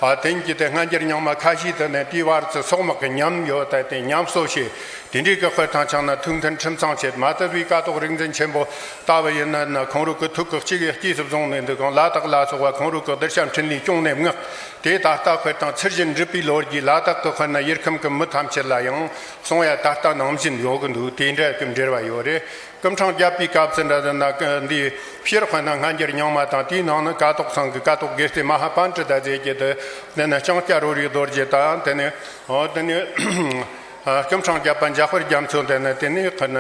ཨ་དེང་གི་དེ་སྔ་འགྱུར་རྙིང་མ་ཁ་ཤས་དེ་ནས་དེའི་བར་དུ་སོག་དམག་གི་ཉམས་ཡོད་དེ་དེ་ཉམས་གསོ་བྱས། དེ་འདྲའི་གི་དཔེར་ན་ཅང་ན་ཐུགས་མཐུན་ཁྲིམས་གཙང་བྱེད་མ་དད་པའི་ཀ་ཏོག་རིག་འཛིན་ཆེན་པོ་ལྟ་བུ་ཡིན་ན་ན་ཁོང་རང་གི་ཐུགས་ཀྱི་གཅིག་གི་དཀྱིལ་སུ་བཟུང་ནས་འདུག་གང་ལ་དྭགས་ལ་སོགས་པ་ཁོང་རང་གི་གདུལ་བྱ་འཕྲིན་ལས་སྐྱོང་ནས་མངགས། དེ་ད་ལྟ་དཔེར་ན་ཚུལ་བཞིན་སྒྲུབ་པའི་ལོ་རྒྱུས་ལ་དྭགས་ཀྱི་དཔེར་ན་ཡུལ་ཁམས་ཀྱི་མི་ཐམས་ཅད་ལ་ཡང་གསུང་ཡ་ད་ལྟ་ནང་བཞིན་ཡོད་གི་འདུག་དེ་འདྲ་གི་འབྲེལ་བ་ཡོད་རེད། སྐུ་ཕྲེང་བརྒྱད་པའི་སྐབས་སུ་འདྲ་ན་འདི་ཕྱིར་དཔེར་ན་སྔ་འགྱུར་རྙིང་མ་དང་དེའི་ནང་ན་ཀ་ཏོག་ཚང་གི་ཀ་ཏོག་དགེ་རྩེ་མ་ཧཱ་པཎྜི་ཏ་ཟེར་གྱི་དེ་འདི་ནི་ལྕང་སྐྱ་རོ་རིགས་རྡོ་རྗེ་དང་དེ་ནི་ཨོ་དེ་ནི། ཨ་སྐུ་ཕྲེང་བརྒྱད་པ་འཇམ་དཔལ་རྒྱ་མཚོ་འདི་ནི་དེ་ནི་དཔེར་ན་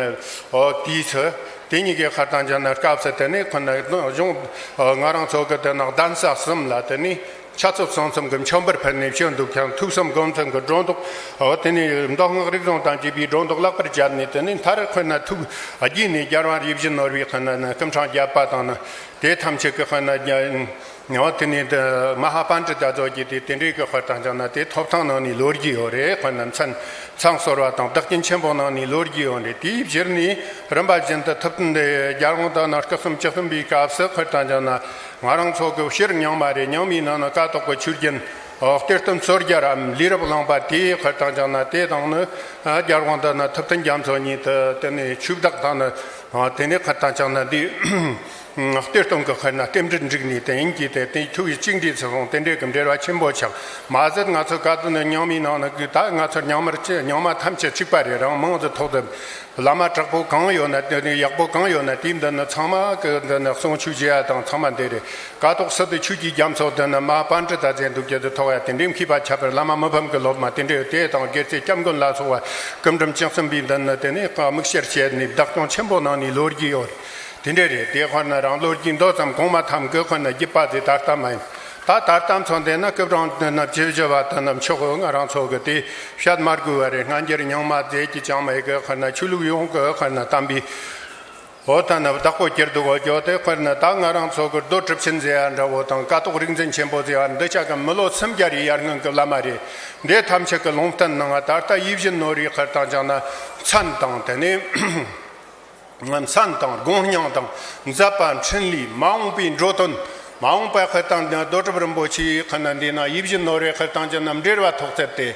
ཨོ་དེའི་ཚེ་དེ་གཉིས་ཀའི་དཔེར་ན་ཅང་ན་སྐབས་སུ་དེ་ནི་དཔེར་ན་གཞུང་ཨ་ང་རང་ཚོ་གི་དེ་ན་གདན་ས་གསུམ་ལ་དེ་ནི་ཆ་ཚོད་གསུམ་གསུམ་གྱི་མཆོད་འབུལ་ཕུལ་ནས་བཞུགས་འདུག་ཀྱང་། ཐུགས་གསུམ་སྒོམ་གསུམ་གྱི་སྒྲོ་འདོགས། ཨོ་དེ་ནི་མདོ་སྔགས་རིག་གཞུང་དང་བཅས་པའི་སྒྲོ་འདོགས་ལེགས་པར་བཅད་ནས། དེ་ནི་མཐར་དཔེར་ན་ཐུགས་རྒྱུད་ནས་རྒྱལ་བ་ཡིད་བཞིན་ནོར་བུའི་དཔེར་ན་སྐུ་ཕྲེང་བརྒྱད་པ་དང་ནི་དེ་ཐམས་ཅད་ཀྱི་དཔེར་ན་རྒྱ། ཡང་དེ་ནས་འདི་མ་ཧཱ་པཎྜི་ཏ་ཚོ་གི་དེ་དེ་འདྲའི་གི་དཔེར་ན་ཅང་ན་དེ་ཐོབ་ཐང་ནང་ནས་ལོ་རྒྱུས་ཡོད་རེད། དཔེར་ན་མཚན་མཚམས་གསོལ་བ་དང་བདག་རྐྱེན་ཆེན་པོ་ནང་ནས་ལོ་རྒྱུས་ཡོད་རེད། དེའི་ཕྱིར་ནས་རིམ་པ་བཞིན་དུ་ཐུབ་བསྟན་འདི་རྒྱལ་དབང་དང་ན་སྐུ་གསུམ་བཅུ་གསུམ་པའི་སྐབས་སུ་དཔེར་ན་ཅང་ན་ང་རང་ཚོ་གི་ཕྱིར་རྙིང་མ་རེད། རྙིང་མའི་ནང་ན་ཀ་ཏོག་གི་ཆོས་རྒྱུན་གཏེར་སྟོན་ཟོར་རྒྱལ་རམ་ལས་རབ་གླིང་པ་དེའི་དཔེར་ན་ཅང་ན་དེ་དང་ནི་རྒྱལ་དབང་དང་ན་ཐུབ་བསྟན་རྒྱ་མཚོ་གཉིས་དེ་དེ་ནས་ཆོས་བདག་དང་ནི་དེ་ནས་དཔེར་ན་ཅང་ན་འདི། གཏེར་སྟོན་གྱི་དཔེར་ན་རྟེན་འབྲེལ་འགྲིག་ནས་དེ་ཡིན་གྱི་དེ་དེ་ཐུགས་ཡིད་གཅིག་འདྲེས་སུ་སོང་དེ་འདྲའི་གི་འབྲེལ་བ་ཆེན་པོ་ཆགས། མ་ཟད་ང་ཚོ་ཀ་ཏོག་ནི་རྙིང་མའི་ནང་ན་གི་ད་ང་ཚོ་རྙིང་མར་ཅི་རྙིང་མ་ཐམས་ཅད་གཅིག་པ་རེད། རང་མིང་དུ་ཐོགས་ཏེ་བླ་མ་དྲག་པོ་གང་ཡོད་ན་དེ་ནི་ཡག་པོ་གང་ཡོད་ན་དེའི་མདུན་ན་ཚང་མ་གི་མདུན་ན་གསུང་ཆོས་བྱེད་ཡ་དང་ཚང་མ་འདི་རེད། ཀ་ཏོག་སི་ཏུ་ཆོས་ཀྱི་རྒྱ་མཚོ་མདུན་ན་མ་པཎྜི་ཏ་ཟེར་འདུག་རྒྱུ་དེ་ཐོགས་ཡ་དེ་འདྲའི་མཁས་པ་ཁྱད་པར་བླ་མ་མི་ཕམ་གྱི་སློབ་མ་དེ་འདྲའི་དེ་དང་དགེ་རྩེ་སྐྱབས་མགོན་ལ་སོགས་པ་སྐུ་འབྲུམ་བཅུ་གསུམ་པའི་མདུན་ན་དེ་ནི་དམིགས་བསལ་བྱས་ནས་བདག་སྐྱོང་ཆེན་པོ་གནང་ནས་ལོ་རྒྱུས་ཡོད་རེད། དེ་འདྲ་རེད། དེ་དཔེར་ན་རང་ལོ་རྒྱུས་མདོ་ཙམ་གོང་མ་ཐམ་གི་དཔེར་ན་རྒྱུད་པ་དེ་ད་ལྟ་མ་ཡིན། ད་ད་ལྟ་མཚོན་དེ་ན་སྐུ་ཕྲེང་དེ་ན་བཅུ་བཞི་པ་དེ་ན་མཆོག་གི་ང་རང་ཚོ་གི་དེ་བཤད་མ་དགོས་པ་རེད། སྔ་འགྱུར་རྙིང་མ་ཟེར་གྱི་ཅང་མེད་གི། དཔེར་ན་ཆོས་ལུགས་ཡོངས་གི་དཔེར་ན་དམ་པའི་ འོ་ད་ནི་བདག་པོ་གྱུར་འདུག་གོ། ཀྱོ་དེ་དཔེར་ན་ད་ང་རང་ཚོ་གི་རྡོ་གྲུབ་ཆེན་ཟེར་ཡ་འདྲ་བོ་དང་། ཀ་ཐོག་རིག་འཛིན་ཆེན་པོ་ཟེར་ཡ་འདི་ཆ་གི་མི་ལོ་སུམ་བརྒྱ་རེ་ཡར་སྔོན་གི་བླ་མ་རེད། འདི་ཐམས་ཅད་ཀྱི་ལུང་བསྟན་ནང་ད་ལྟ་ཡིད་བཞིན་ནོར་བུའི་དཔེར་བཏང་ཅིག་ན་མཚན་དང་། དེ་ནས་མཚན་དང་དགོངས་སྙིང་དང་མཛད་པ་འཕྲིན་ལས། མ་འོངས་པའི་འགྲོ་དོན། མ་འོངས་པ་དཔེར་བཏང་ན་རྡོ་གྲུབ་རིན་པོ་ཆེའི་དཔེར་ན་འདི་ན་ཡིད་བཞིན་ནོར་བུའི་དཔེར་བཏང་ཅིག་ན་འབྲེལ་བ་ཐོགས་ཚད་དེ།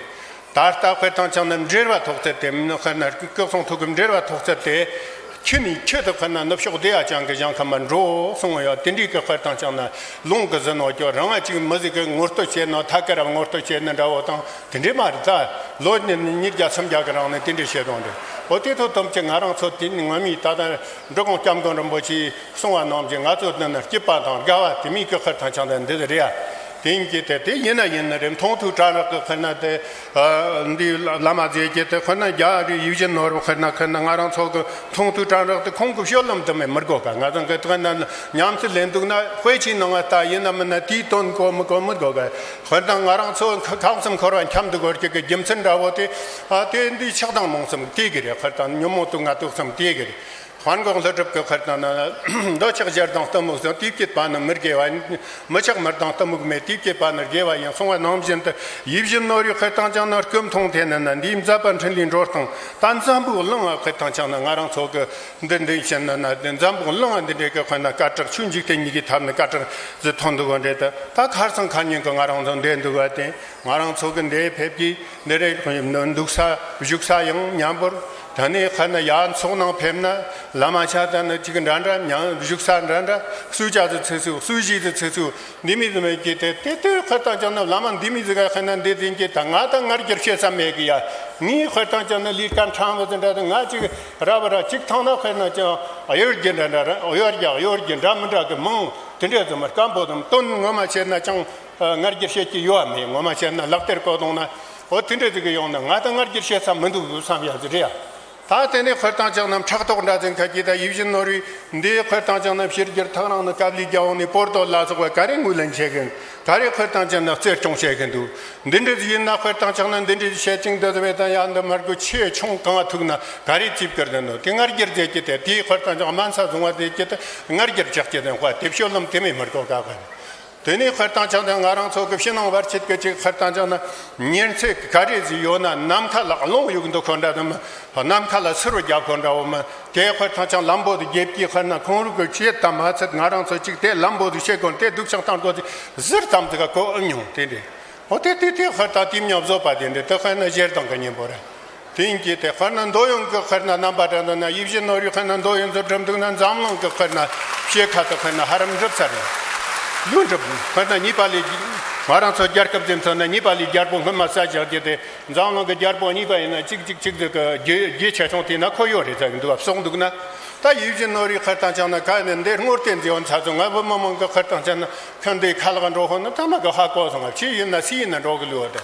ད་ལྟ་དཔེར་བཏང་ཅིག་ན་འབྲེལ་བ་ཐོགས་ཚད་དེ། མིན་ན་དཔེར་ན་སྐུ་གསུང་ཐུགས་ཀྱི་འབྲེལ་བ་ཐོགས་ཚད་དེ། ཁྱེད་ནས་ཁྱེད་དུ་དཔེར་ན་ནུབ་ཕྱོགས་བདེ་བ་ཅན་གྱི་ཞིང་ཁམས་མ་འགྲོ་གསུང་ཡོད། དེ་འདྲའི་གི་དཔེར་བཏང་ཅིག་ན་ལུང་གི་ཟིན་ནོ་ཀྱོ། རང་ང་ཅིག་མི་ཟིག་གི་ངོ་སྤྲོད་བྱེད་ནོ། ཐད་ཀར་ངོ་སྤྲོད་བྱེད་ནི་འདྲ་བོ་དང་དེ་འདྲའི་མ་རེད། ད་ལོ་ཉིས་བརྒྱ་སུམ་བརྒྱ་གི་རིང་ནས་དེ་འདྲའི་བཤད་དོན་རེད། འོ་དེ་ཐོག་དུམ་གྱི་ང་རང་ཚོ་དེ་ནི་ངོ་མའི་ད་ལྟ་འབྲི་གུང་སྐྱབས་མགོན་རིན་པོ་ཆེས་གསུང་བ་རྣམས་ཀྱི་ང་ཚོ་འདི་ནི་སྐྱིད་པ་དང་དགའ་བ་དེ་མིན་གྱི་དཔེར་བཏང་ཅིག་ན་འདི་རེད་ཡ། དེ་ཡིན་གྱི་དེ་དེ་ཡིན་ན་ཡིན་ནི་རེད། མཐོང་ཐོས་དྲན་རེག་གི་དཔེར་ན་དེ། ཨ། འདི་བླ་མ་ཟེར་གྱི་དེ་དཔེར་ན་རྒྱ་རི་ཡིད་བཞིན་ནོར་བུ་དཔེར་ན་དཔེར་ན་ང་རང་ཚོ་གི་མཐོང་ཐོས་དྲན་རེག་དེ་ཁོང་གི་སྤྱོད་ལམ་དུ་མེད་མི་དགོས་ག། ང་ཚོ་གི་དཔེར་ན་ཉམས་སུ་ལེན་འདུག་ན་དཔེ་ཆའི་ནང་ང་ལྟ་ཡིན་ན་མིན་ན་དེའི་དོན་གོ་མི་གོ་མི་དགོས་ག། དཔེར་ན་ང་རང་ཚོ་ཁམས་གསུམ་འཁོར་བ་འཁྱམས་འདུག་གོ་གི་རྒྱུ་མཚན་འདྲ་བོ་དེ། ཨ། དེ་འདི་ཆགས་སྡང་རྨོངས་གསུམ་དེ་གི་རེད། དཔེར་ན་ཉོན་མོངས་དུག་ལྔ་དུག་གསུམ་དེ་གི་རེད། དཔལ་མགོན་ཀླུ་སྒྲུབ་ཀྱི་དཔེར་བཏང་ན། འདོད་ཆགས་ཞེ་སྡང་གཏི་མུག་གསུམ། དུས་བསྐྱེད་པ་ནི་མི་དགེ་བ། མི་ཆགས་མི་སྡང་གཏི་མུག་མེད། དུས་བསྐྱེད་པ་ནི་དགེ་བ་ཡིན་གསུང་བ་ནང་བཞིན་དུ། ཡིད་བཞིན་ནོར་བུའི་དཔེར་བཏང་ཅིག་ན་སྐུ་མཐོང་ཐོས་ནི་ན་འདིའི་མཛད་པ་འཕྲིན་ལས་འགྲོ་སྟངས། ད་འཛམ་བུ་གླིང་ང་དཔེར་བཏང་ཅིག་ན་ང་རང་ཚོ་གི་འདི་འདི་བཤད་ན་ན་འདི་འཛམ་བུ་གླིང་ང་འདི་འདྲའི་གི་དཔེར་ན་སྐད་གྲགས་ཆོས་འཇིག་རྟེན་གཉིས་ཀྱི་ཐབས་ནི་སྐད་གྲགས་ཟིག་ཐོན་འདུག་ག་འདྲ། ད་ད་ཁ་སང་ཁ་ཉིན་གི་ང་རང་ཚོ་འདི་འདུག་ག་དེ། ང་རང་ཚོ་གི་འདི་ཕེབས་ཀྱི་འདི་རེད། འདུག་ས་བཞུགས་ས་ཡང་མཉམ་པོར། ད་ནི་དཔེར་ན་ཡར་ཚོགས་ནང་ཕེབས་ན་བླ་མ་ཆ་ད་ནི་གཅིག་འདྲ་འདྲ། མཉམ་བཞུགས་ས་འདྲ་འདྲ། གསོལ་ཇ་དེ་ཚིག་ཚིག། གསོལ་ཞིག་དེ་ཚིག་ཚིག། འདི་མི་ཟིག་མེད་ཀྱི་དེ་དེ་དེ་དཔེར་བཏང་ཅིག་ན་བླ་མ་འདི་མི་ཟིག་ག་དཔེར་ན་འདི་དེ་གི་ད་ང་ད་ངར་རྒྱུར་བཤད་ས་མེད་གི་ཡ། ངའི་དཔེར་བཏང་ཅིག་ན་ལས་ཀ་ཕྲང་བ་དེ་འདྲ་དེ་ང་གཅིག་ར་བ་ར་གཅིག་ཐང་ན་དཔེར་ན་ཅིག་གཡོ་སྒྱུ་འདྲ་འདྲ་ར། གཡོ་སྒྱུ་གཡོ་སྒྱུ་འདྲ་མི་འདྲ་གི་མང་དེ་འདྲ་ཟིག་མ། སྐམ་པོ་དང་དོན་ངོ་མ་བཤད་ན་ཅང་ངར་རྒྱུར་བཤད་ཀྱི་ཡོད་མེད། ངོ་མ་བཤད་ན་ལག་སྟེར་བཀོད་གཏོང་ན། འོ་དེ་འདྲ་ཟིག་གི་ཡོང་ན་ང་ད་ངར་རྒྱུར་བཤད་ས་མི་འདུག་བསམ་ཡ་ཟིག་རེད་ཡ། ད་དེ་ནས་དཔེར་བཏང་ཅིག་ན་ཕྲག་དོག་འདྲ་ཟིག་ཁ་གྱིས་ད་ཡིད་བཞིན་ནོར་བུའི་འདི་དཔེར་བཏང་ཅིག་ན་ཕྱི་རྒྱལ་ཐག་རིང་ནས་ཀ་བླི་རྒྱལ་པོ་ནས་པོར་ཏོ་ལ་སོགས་པ་ག་རེ་ངོས་ལེན་བྱེད་གིན། ག་རེ་དཔེར་བཏང་ཅིག་ན་བརྩི་སྐྱོང་བྱེད་གིན་འདུག། འདི་འདྲ་ཟིག་ཡིན་ན་དཔེར་བཏང་ཅིག་ན་འདི་འདྲ་ཟིག་བཤད་ཅིང་འདི་ཟིག་བས་ད་ཡ་འདི་མར་གོ་ཆེ་ཆུང་གང་ཐུག་ན་ག་རེ་ཅིབ་ཀར་འདི་འདུག། དེ་ངར་རྒྱུར་མཛད་ཀྱི་དེ་དེའི་དཔེར་བཏང་ཅིག་དམན་ས་བཟུང་བ་དེ་ཀྱི་དེ་ངར་རྒྱུར་བཅག་ཀྱི་དེ་ཁོ་དེ་སྤྱོད་ལམ་དེ་མེད་མར་གོ་ག་ག། དེ་ནས་དཔེར་བཏང་ཅིག་ན་ང་རང་ཚོ་གི་ཕྱི་ནང་བར་ཆད་ཀྱི་ཅིག་དཔེར་བཏང་ཅིག་ན་ཉེར་འཚེ་ག་རེ་ཟིག་ཡོད་ན་ནམ་མཁའ་ལ་རླུང་གཡུག་འདུག་ཁོ་འདྲ་དུ་མ། ནམ་མཁའ་ལ་སིལ་བུ་རྒྱབ་ཁོ་འདྲ་བོ་མ། དེ་དཔེར་བཏང་ཅིག་ལམ་བུ་དེ་རྒྱབ་ཀྱི་དཔེར་ན་ཁོང་རུ་གི་ཆེད་དམ་མ་ཚད་ང་རང་ཚོ་ཅིག་དེ་ལམ་བུ་དེ་ཤེས་དགོས། དེ་སྡུག་ཅག་བཏང་དགོས། དེ་ཟུར་ཙམ་ཟིག་ག་གོ་ཨེ་མྱོང་དེ་འདྲ། འོ་དེ་དེ་དེ་དཔེར་ད་དེ་མཉམ་བཟོ་པ་དེ་འདྲ་དེ་དཔེར་ན་ཞེ་སྡང་གི་གཉེན་པོ་རེད། དེ་ཡིན་གྱི་དེ་དཔེར་ན་འདོད་ཡོན་གྱི་དཔེར་ན་རྣམ་པ་འདྲ་འདོད་ན་ཡིད་བཞིན་ནོར་བུའི་དཔེར་ན་འདོད་ཡོན་ཚོ་འགྲུབ་འདུག་ན་འཛམ་གླིང་གི་དཔེར་ན་ཕྱེད་ཀ་དེ་དཔེར་ན་ཧ་རམ་འགྲུབ་ཚར་རེད། ལུས་འགྲུབ། དཔེར་ན་གཉིས་པ་ལས། ང་རང་ཚོ་རྒྱལ་ཁབ་འཛིན་ཚོ་ན་གཉིས་པ་ལས་རྒྱལ་པོ་སྔོན་མ་བསད་བཞག་རྒྱུ་དེ་འཛམ་གླིང་གི་རྒྱལ་པོ་གཉིས་པ་ཡིན་ན་གཅིག་གཅིག་གཅིག་ཟིག་གི་རྒྱུ་རྒྱུ་ཆེ་ཆུང་དེ་ན་ཁོ་ཡོད་རེད་ཟེར་གི་འདུག་བ། སོང་འདུག་ན། ད་ཡིད་བཞིན་ནོར་བུའི་དཔེར་བཏང་ཅིག་ན་ག་ནས་འདི་དངོས་བསྟན་མཛད་ཡོད་ཚ་ཚོ་ང་བུ་མི་མང་གི་དཔེར་བཏང་ཅིག་ན་ཁྱོད་འདི་ཁ་ལག་འགྲོ་ཧོ་ན་ཐ་མ་གི་ཧ་གོ་སོང་བ། ཕྱི་ཡིན་ན་སི་ཡིན་ན་འགྲོ་གི་ལུས་བ་དེ།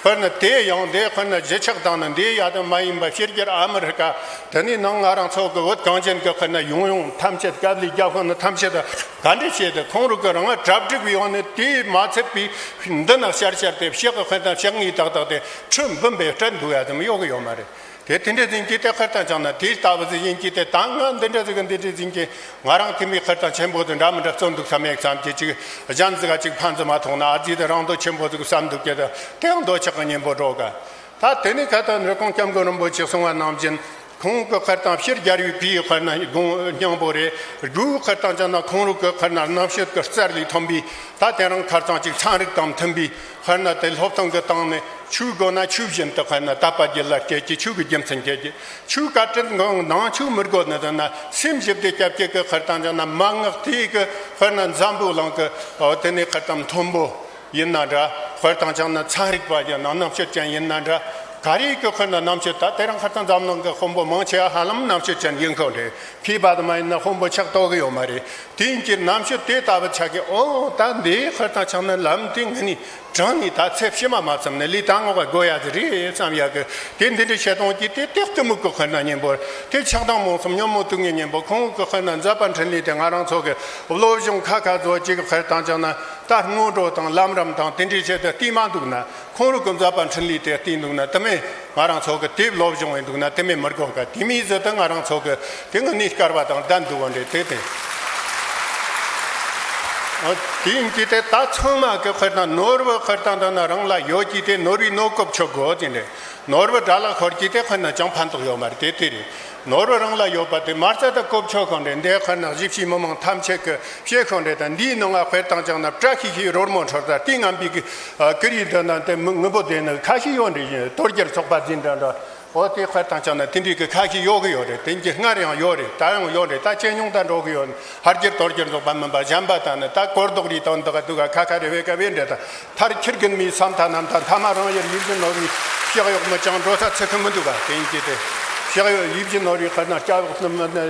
དཔེར་ན་དེ་ཡང་དེ་དཔེར་ན་གཞིས་ཆགས་དང་ནི་འདི་ཡ་དང་མ་ཡིན་པ་ཕྱི་རྒྱལ་ཨ་མི་རི་ཀ་དེ་ནས་ནང་ང་རང་ཚོ་གི་བོད་གངས་ཅན་གི་དཔེར་ན་ཡོང་ཡོང་ཐམས་ཅད་ཀ་བླི་རྒྱབ་ཁོ་ན་ཐམས་ཅད་ག་འདྲ་བྱས་ཏེ་ཁོང་རུ་གི་རང་གྲ་སྒྲིག་ཡོང་ནས་དེ་མ་ཚད་པའི་འདི་ན་ཤར་ཤར་དེ་ཕྱི་གི་དཔེར་ན་ཕྱི་ངོས་ཏག་ཏག་དེ་ཁྲི་འབུམ་པའི་སྤྲད་འདུག་ཡ་དེ་མི་ཡོང་གི་ཡོད་མ་རེད། དེ་དེ་འདྲ་ཟིན་གྱི་དེ་དཔེར་བཏང་ཅིག་ན་དེ་ལྟ་བུ་ཟིག་ཡིན་གྱི་དེ་ད་ང་འདི་འདྲ་ཟིག་གི་འདི་འདྲ་ཟིན་གྱི་ང་རང་དེ་མི་དཔེར་བཏང་ཆེན་པོ་དེ་འདྲ་མི་འདྲ་བརྩོན་འདུག་ས་མེད་ཙམ་གྱི་ཅིག་གཞན་ཟིག་ག་ཅིག་ཕན་ཙམ་མ་ཐོགས་ན་ཨ་ཙི་དེ་རང་འདོད་ཆེན་པོ་ཟིག་བསམ་འདུག་གི་དེ་དེའང་འདོད་ཆགས་ཀྱི་གཉེན་པོ་འགྲོ་ག། ད་དེ་ནས་ཁ་ད་འབྲི་གུང་སྐྱབས་མགོན་རིན་པོ་ཆེ་གསུང་བ་ནང་བཞིན་ཁོང་གི་དཔེར་བཏང་ཕྱི་རྒྱལ་བའི་བུའི་དཔེར་ན་དགོངས་སྙིང་པོ་རེད། དགུ་དཔེར་བཏང་ཅིག་ན་ཁོང་རུ་གི་དཔེར་ན་རྣམ་དཔྱོད་ཀྱི་རྩལ་ལས་ཐོན་པའི་ད་དེ་རིང་ཁ་སང་ཅིག་ཚན་རིག་དང་མཐུན་པའི་དཔེར་ན་དེ་སློབ་སྟོན་གྱི་སྟེང་ནས། ཆོས་དགོས་ན་ཆོས་བཞིན་དུ་དཔེར་ན་དད་པ་རྒྱུད་ལ་སྐྱེ་གི། ཆོས་ཀྱི་རྒྱུ་མཚན་སྐྱེ་གི། ཆོས་བཀའ་དྲིན་གང་ནང་ཆོས་མི་དགོས་ནི་དེ་ན་སེམས་ཞིབ་ཏུ་སྐྱབས་ཀྱི་གི་དཔེར་བཏང་ཅིག་ན་མན་ངག་དེའི་གི་དཔེར་ན་འཛམ་བུ་གླིང་གི་འོ་དེ་ནས་དཔེར་བཏང་མཐོན་པོ་ཡིན་ན་འདྲ། དཔེར་བཏང་ཅིག་ན་ཚན་རིག་པ་ཡིན་ན་རྣམ་དཔྱོད་ཅན་ཡིན་ན་འདྲ། ག་རེའི་གི་དཔེར་ན་རྣམ་དཔྱོད་ད་དེ་རིང་དཔེར་བཏང་འཛམ་གླིང་གི་དཔོན་པོ་མང་ཆེ་བ་ཧ་ལམ་རྣམ་དཔྱོད་ཅན་ཡིན་ཁོ་རེད། མཁས་པ་དུ་མ་ཡིན་ན་དཔོན་པོ་ཆགས་ཐུབ་གི་ཡོད་མ་རེད། དེ་ཡིན་གྱི་རྣམ་དཔྱོད་དེ་ལྟ་བུ་ཆགས་གི། ཨོ་ད་འདི་དཔེར་བཏང་ཅིག་ན་ལམ་དེ་ངས་ནི། དྲང་ནས་ད་ཚེ་ཕྱི་མ་མ་བསམ་ནས་ལས་ད་ངོ་ག་དགོས་ཡ་ཟིག་རེད་བསམ་ཡ་གི་དེ་འདི་འདྲའི་བཤད་སྟངས་ཀྱིས་དེ་དེ་གཏི་མུག་གི་དཔེར་ན་གཉེན་པོ་དེ་ཆགས་སྡང་རྨོངས་གསུམ་ཉོན་མོངས་དུག་ལྔའི་གཉེན་པོ་ཁོང་གི་དཔེར་ན་མཛད་པ་འཕྲིན་ལས་དེ་ང་རང་ཚོ་གི་བློ་སྦྱོང་ཁ་ཁ་བཟོ་གཅིག་གི་དཔེར་བཏང་ཀྱང་ན་ད་སྔོན་འགྲོ་དང་ལམ་རིམ་དང་དེ་འདྲའི་ཆེད་དུ་བལྟས་མ་འདུག་ན། ཁོང་རང་གི་མཛད་པ་འཕྲིན་ལས་དེ་བལྟས་འདུག་ན་དེ་མིན་ང་རང་ཚོ་གི་དེབ་ལོ་སྦྱོང་བས་འདུག་ན་དེ་མིན་མི་དགོས་ག་དེ་མིན་ཟིག་ད་ང་རང་ཚོ་གི་དེ་ངི་ནས་སྐར་བ་དང་ལྡན་འདུག་བ་འདྲེ་དེ་དེ། ཨ། དེ་ཡིན་གྱི་དེ་ད་ཚང་མ་གི་དཔེར་ན་ནོར་བུ་དཔེར་ན་འདི་ན་རང་ལ་ཡོད་ཀྱི་དེ་ནོར་བུའི་ནོར་བཀོལ་ཆོག་དགོས་དེ་འདྲེ། ནོར་བུ་དགྲ་ལ་ཤོར་གྱི་དེ་དཔེར་ན་ཅང་ཕན་ཐོགས་ཡོད་མ་རེད་དེ་དེ་རེད། ནོར་བུ་རང་ལ་ཡོད་པ་དེ་མ་རྩ་ད་བཀོལ་ཆོག་གང་རེད། འདི་དཔེར་ན་གཞིས་བྱེས་མི་མང་ཐམས་ཅད་ཀྱི་བཤད་ཁང་རེད། ད་འདིའི་ནང་ང་དཔེར་བཏང་ཀྱང་ན་བཀྲ་ཤིས་ཤིས་རོལ་མོ་འཁྲོལ་ད་དེའི་ངན་པའི་གི་ཀི་རིའི་འདི་ན་དེ་མི་ངུ་པོ་དེ་ནི་ཁ་ཤས་ཡོད་འདྲ་ཡིན། དོལ་རྒྱལ་ཚོགས་པ་འཛིན་འདྲ་འདྲ། འོ་དེ་དཔེར་བཏང་ཀྱང་ན་དེ་འདྲའི་གི་ཁ་ཤས་ཡོད་གི་ཡོད་རེད། དེ་འདྲའི་སྔར་ཡང་ཡོད་རེད། ད་ཡང་ཡོད་རེད། ད་ཇེ་ཉུང་དུ་འགྲོ་གི་ཡོད། ཕར་རྒྱལ་དོལ་རྒྱལ་ཚོགས་པ་མིན་པ་གཞན་པ་ད་ནི་ད་སྐོར་རྡོག་རིའི་དོན་དག་འདུག་ག་ཁ་ཁ་རེ་བས་ཀ་བས་འདྲ་ད། མཐར་ཁྱེར་གིན་མི་བསམ་ཐ་རྣམས་དང་ཐ་མ་རང་ཡར་ཡིད་བཞིན་ནོར་བུའི་ཕྱག་གཡོག་མི་ཅང་འགྲོ་ས་ཚིག་གི་མི་འདུག་ག་དེ་ཡིན་གྱི་དེ་ཕྱག་གཡོག་ཡིད་བཞིན་ནོར་བུའི་དཔེར་ན་སྐྱ་གཡོག་ནི་མི་ནི་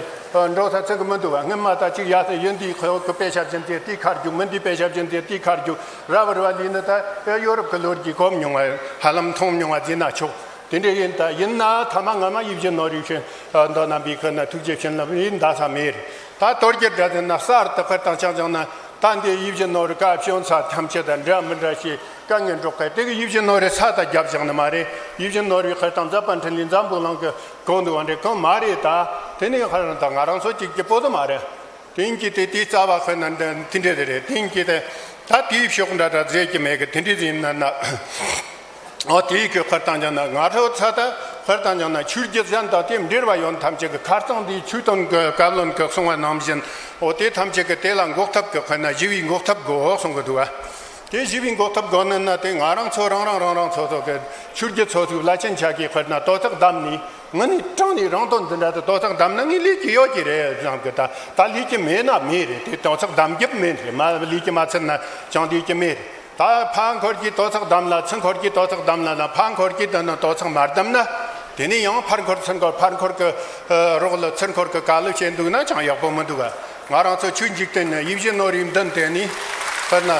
འགྲོ་ས་ཚིག་གི་མི་འདུག་ག་སྔོན་མ་ད་ཅིག་ཡ་ས་ཡིན་དེའི་ཁོ་གི་དཔེ་ཆ་བཞིན་དེ་དེའི་ཁར་རྒྱུག་མིན་དེའི་དཔེ་ཆ་བཞིན་དེ་དེའི་ཁར་རྒྱུག་ར་བ་ར་བ་ལི་ནི་ད་ཡོ་རོབ་གི་ལོ་རྒྱུས་གོམ་མྱོང་བ་ཧ་ལམ་མཐོང་མྱོང་བ་ཟིན་ན་ཆོག་དེ་འདྲ་ཡིན་ད་ཡིན་ན་ཐ་མ་ང་མ་ཡིད་བཞིན་ནོར་བུའི་ཤིན་འདོ་རྣམ་པའི་ཁོ་ན་ཐུགས་རྗེ་བྱིན་རླབས་ཡིན་ད་ས་མེད་རེད། ད་དོལ་རྒྱལ་འདྲ་ཟེར་ན་གསར་དུ་དཔེར་བཏང་ཆ་བཞག་ན་ད་འདི་ཡིད་བཞིན་ནོར་བུའི་བཀའ་བྱོན་ས་ཐམས་ཅད་དང་འདྲ་མི་འདྲ་ཞིག་དཀའ་ངལ་འགྲོ་སྐད་དེ་གི་ཡིད་བཞིན་ནོར་བུའི་ས་ད་རྒྱབ་བཞག་ནི་མ་རེད། ཡིད་བཞིན་ནོར་བུའི་དཔེར་བཏང་མཛད་པ་འཕྲིན་ལས་འཛམ་བུ་གླིང་གི་གང་འདུག་བ་འདྲེ་གང་མ་རེད་ད། དེ་ནས་ཧ་རང་ད་ང་རང་ཚོ་གཅིག་གི་པོ་དུ་མ་རེད། དེང་གི་དེ་དེའི་རྩ་བ་དཔེར་ན་འདི་འདྲ་དེ་རེད། དེང་གི་དེ་ད་དེའི་ཕྱོགས་འདྲ་འདྲ་མཛད་ཀྱི་མེད་གི་དེ་འདྲ་ཟིན་ན་ན། ཨོ་དེའི་གི་དཔེར་བཏང་ཀྱང་ན་ང་ཚོ་ཚ་ད་དཔེར་བཏང་ཀྱང་ན་ཆོས་བརྒྱུད་གཞན་དང་དེ་འབྲེལ་བ་ཡོད་ཐམས་ཅད་ཀྱི་ཁ་རྩང་འདིའི་ཆོས་དོན་གྱི་བཀའ་བློན་གྱི་གསུང་བ་ནང་བཞིན་ཨོ་དེ་ཐམས་ཅད་ཀྱི་དེ་ལ་འགོག་ཐབས་ཀྱི་དཔེར་ན་ཞི་བའི་འགོག་ཐབས་དགོས་གསུང་གི་འདུག་བ། དེ་ཞི་བའི་འགོག་ཐབས་དགོས་ནི་ན་དེ་ང་རང་ཚོ་རང་རང་རང་རང་ཚོ་ཚོ་གི་ཆོས་བརྒྱུད་ཚོ་ཚོའི་བླ་ཆེན་ཆ་གིས་དཔེར་ན་དོ་ཐག་བསྡམས་ནས། ངི་ནི་དྲང་ནས་རང་དོན་འདི་འདྲ་དུ་དོ་ཐག་བསྡམས་ན་ངས་ལས་ཀྱི་ཡོད་ཀྱི་རེད་བསམ་གི་ད་ད་ལས་ཀྱི་མེད་ན་མེད་རེད། དེ་དོ་ཐག་བསྡམ་རྒྱུ་མེད་རེད། མ་ལས་ཀྱི་མ་ཚར་ན་ཅང་ལས་ཀྱི་མེད་རེད། ད་ཕ་འཁོར་གྱི་དོ་ཐག་བསྡམས་ལ་ཚུར་འཁོར་གྱི་དོ་ཐག་བསྡམས་ལ་ན་ཕ་འཁོར་གྱི་དོན་ན་དོ་ཐག་མ་བསྡམས་ན་དེ་ནས་ཡང་ཕར་འཁོར་ཚུར་འཁོར་ཕར་འཁོར་གྱི་རོགས་ལ་ཚུར་འཁོར་གྱི་དཀའ་ལས་བྱས་འདུག་ན་ཅང་ཡག་པོ་མི་འདུག་ག་ང་རང་ཚོ་ཆོས་འཇིག་རྟེན་ནི་ཡིད་བཞིན་ནོར་བུའི་མདུན་དེ་ནི་དཔེར་ན།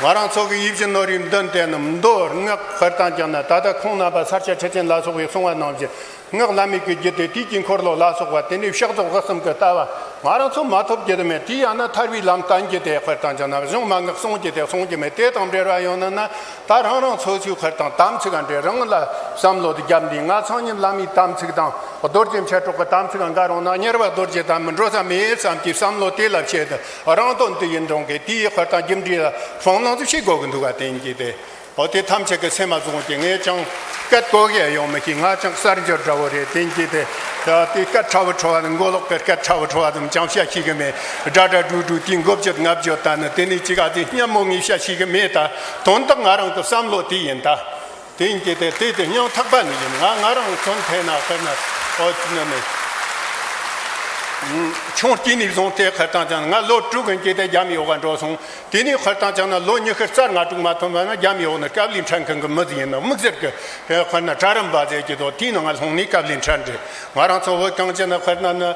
ང་རང་ཚོ་གི་ཡིད་བཞིན་ནོར་བུའི་མདུན་དེ་ནི་མདོ་སྔགས་དཔེར་བཏང་ཀྱང་ན་ད་ལྟ་ཁོང་རྣམ་པ་ས་སྐྱ་ཁྲི་ཆེན་ལ་སོགས་པའི་གསུང་བ་ནང་བཞིན་སྔགས་བླ་མེད་ཀྱི་རྒྱུད་དེ་དུས་ཀྱི་འཁོར་ལོ་ལ་སོགས་པ་དེ་ནི་ཕྱག་རྫོགས་དབུ་གསུམ་གྱི་ལྟ་བ་ང་རང་ཚོ་མ་ཐོབ་རྒྱུ་དེ་མེད། དེ་ཡང་ན་ཐར་བའི་ལམ་བསྟན་རྒྱུ་དེ་དཔེར་བཏང་ཀྱང་ན་གཞུང་མན་ངག་གསུང་རྒྱུ་དེ་གསུང་རྒྱུ་མེད། དེ་དང་འབྲེལ་བ་ཡོད་ན་ན་ད་རང་རང་སོ་སོའི་དཔེར་བཏང་དམ་ཚིག་ག་འདྲེ་རང་ལ་བསམ་བློ་དེ་བརྒྱབ་འདི་ང་ཚང་ཉིད་བླ་མའི་དམ་ཚིག་དང་རྡོ་རྗེ་མཆེད་གྲོགས་ཀྱི་དམ་ཚིག་འགའ་རུང་ན་གཉེར་བ་རྡོ་རྗེ་དམ་མི་འགྲོ་ས་མེད་བསམ་གྱི་བསམ་བློ་དེ་ལ་བྱེད་དུ་རང་དོན་དུ་ཡིན་རུང་གི་དེའི་དཔེར་བཏང་རྒྱུ་འབྲས་ལ་ཧྥང་ལང་ཚོ་ཤེས་དགོས་ཀྱི་འདུག་ག་དེ་ཡིན་གྱི་དེ། འོ་དེ་ཐམས་ཅད་ཀྱི་སེམས་མ་བཟུང་གི་ངས་ཀྱང་སྐད་གོ་གི་ཡོང་མི་ཤེས། ང་ཅང་གསར་འབྱོར་འདྲ་བོ་རེད། དེ་ཡིན་གྱི་དེ་དེ་སྐད་ཕྲ་བོ་ཕྲ་བ་དང་མགོ་ལོག་གི་སྐད་ཕྲ་བོ་ཕྲ་བ་དང་ཅང་བཤད་ཤེས་གི་མེད། སྒྲ་སྒྲ་སྒྲུག་སྒྲུག་དེ་མགོ་བརྗོད་ང་བརྗོད་ད་ནི་དེ་ནི་ཅི་ག་དེ་སྙན་མོ་ངས་བཤད་ཤེས་གི་མེད། ད་དོན་དག་ང་རང་གི་བསམ་བློ་དེ་ཡིན་ད། དེ་ཡིན་གྱི་དེ་དེ་དེ་སྙིང་ཐག་པ་ནས་ཡིན། ང་ང་རང་ཚོན་ཐེ་ན་ཁེར་ན་ཨོ་ཅི་ན་ནི་ཆུང་སྐྱེས་ནས་བཟུང་སྟེ་ཁེར་དང་ཅང་ང་ལོ་དྲུག་གི་སྐྱེས་ཏེ་རྒྱ་མི་འོག་ག་འགྲོ་སོང་། དེ་ནས་ཁེར་དང་ཅང་ན་ལོ་ཉི་ཤུ་རྩ་ལྔ་དྲུག་མ་ཐོན་པ་ན་རྒྱ་མི་འོག་ནས་དཀའ་ལས་འཕྲད་མཁན་གྱི་མི་ཟིག་ཡིན་ནོ། དམིགས་བསལ་གྱི་ཁེར་ན་གྲལ་རིམ་པ་ཟེར་གྱི་དོ་དེའི་ནང་ང་ལྷུང་ནས་དཀའ་ལས་འཕྲད་རེད། ང་རང་ཚོ་བོད་གངས་ཅན་ན་ཁེར་ན་ནི་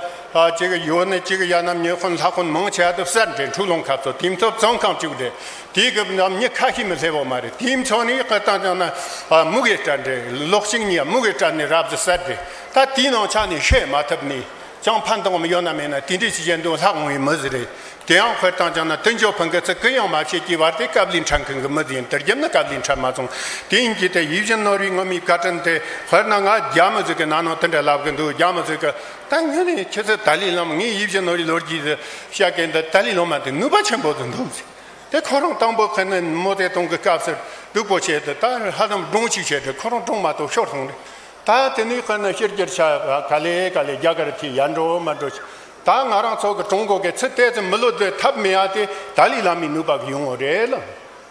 ཅིག་ཡོད་ནི་ཅིག་ཡ་ན་མྱི་དཔོན་ལྷ་དཔོན་མང་ཆེ་བ་དུ་གསར་འདྲེ་འཁྲུག་ལོང་ཁ་ཚོ་དེ་ཚོ་བཙོན་ཁང་བཅུག་རེད། དེའི་སྐབས་ནམ་མྱི་ཁ་ཤས་མི་སླེབས་བ་མ་རེད། དེའི་མཚོ་ནས་ཁེར་དང་ཅང་ན་མུ་གེ་སྤྲད་རེད། ལོག་ཤིག་ནས་མུ་གེ་སྤྲད་ནས་རབ་ཏུ་གསར་རེད། ད་དེའི་ནང་ཆ་ནས་ཤེས་མ་ཐུབ་ནས་ཅང་ཕན་ཐོགས་མི་ཡོད་ན་མེད་ན་དེ་འདྲའི་ཅི་བྱེད་འདུག་ལྷག་འོང་བའི་མི་ཟིག་རེད། དེ་ཡང་ཁེར་དང་ཅང་ན་དུད་འགྲོ་ཕུང་གི་ཚིག་གུ་ཡང་མ་བཤད་ཀྱི་བར་དེ་དཀའ་ལས་འཕྲད་མཁན་གྱི་མི་ཟིག་ཡིན། དེར་རྒྱབ་ནི་དཀའ་ལས་འཕྲད་མ་སོང་། དེ་ཡིན་གྱི་དེ་ཡིད་བཞིན་ནོར་བུའི་ངོ་མའི་བཀའ་དྲིན་དེ་དཔེར་ན་ང་རྒྱ་མི་ཟིག་གི་ན་ནང་དེ་འདྲ་ལབ་གི་འདུག་རྒྱ་མི་ཟིག་གི་ད་ངས་ནི་ཁྱེད་ཚོ་ཏཱ་ལའི་བླ་མ་ངས་ཡིད་བཞིན་ནོར་བུའི་ལོ་རྒྱུས་དེ་བཤད་གི་འདི་ཏཱ་ལའི་བླ་མ་དེ་ནུས་པ་ཆེན་པོ་དུ་འདུག་ཟེར། དེ་ཁོ་རང་དང་པོ་ཁེར་ནི་མའོ་ཙེ་ཏུང་གི་སྐབས་སུ་སྡུག་པོ་བྱས་ཏེ་ད་ཧ་ལམ་སྒྲུང་ཞིག་བྱས་ཏེ་ཁོ་རང་སྒྲུང་མ་གཏོགས་ཤོར་སོང་རེད། ད་དེ་ནས་ཁེར་ནི་ཕྱི་རྒྱལ་ཆ་ག་ལེ་ག་ལེ་རྒྱ་གར་ཐི་ཡར་འགྲོ་མར་འགྲོ་ཞིག་ད་ང་རང་ཚོ་གི་ཀྲུང་གོ་གི་ཚུལ་ཏོག་ཙམ་མི་ལོ་དེ་ཐབས་མེད་ཡ་དེ་ཏཱ་ལའི་བླ་མའི་ནུས་པ་གི་ཡོང་བ་རེད་ལ།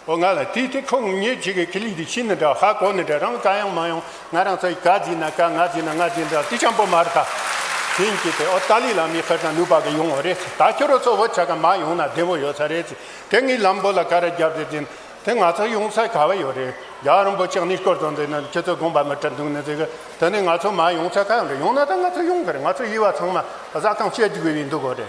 ཨོ་ང་ལ་དེ་དེ་ཁོང་ཉིད་ཅིག་གི་ཁི་ལི་དེ་ཤི་ནི་འདྲ་ཧ་གོ་ནི་འདྲ་རང་ག་ཡང་མ་ཡོང་། ང་རང་ཚོ་ག་ཟིན་ན་ག་ང་ཟིན་ན་ང་ཟིན་འདྲ་དེ་ཅང་པོ་མ་རེད་ད། དེ་ཡིན་གྱི་དེ་ཨོ་ཏཱ་ལའི་བླ་མའི་ཁེར་དང་ནུས་པ་གི་ཡོང་བ་རེད། ད་ཁྱོད་རང་ཚོ་བོད་ཆ་ག་མ་ཡོང་ན་བདེ་བོ་ཡོད་ས་རེད། དེ་ངའི་ལམ་བོ་ལ་ག་རེ་རྒྱབ་དེ་ཟིན། དེ་ང་ཚོ་ཡོང་ས་ག་བ་ཡོད་རེད། རྒྱལ་བ་རིན་པོ་ཆེ་གནས་སྐོར་དང་དེ་ནི་ཁྱེད་ཚོ་དགོངས་པ་མི་འཁྲབ་འདུག་ནི་ཟེར་གི་དེ་ནི་ང་ཚོ་མ་ཡོང་ས་ག་ཡོང་རེད། ཡོང་ན་ད་ང་ཚོ་ཡོང་གི་རེད། ང་ཚོ་ཡིད་བ་ཚང་མ་བཟའ་ཐང་བཤད་རྒྱུ་གི་ཡིན་འདུག་གོ་རེད།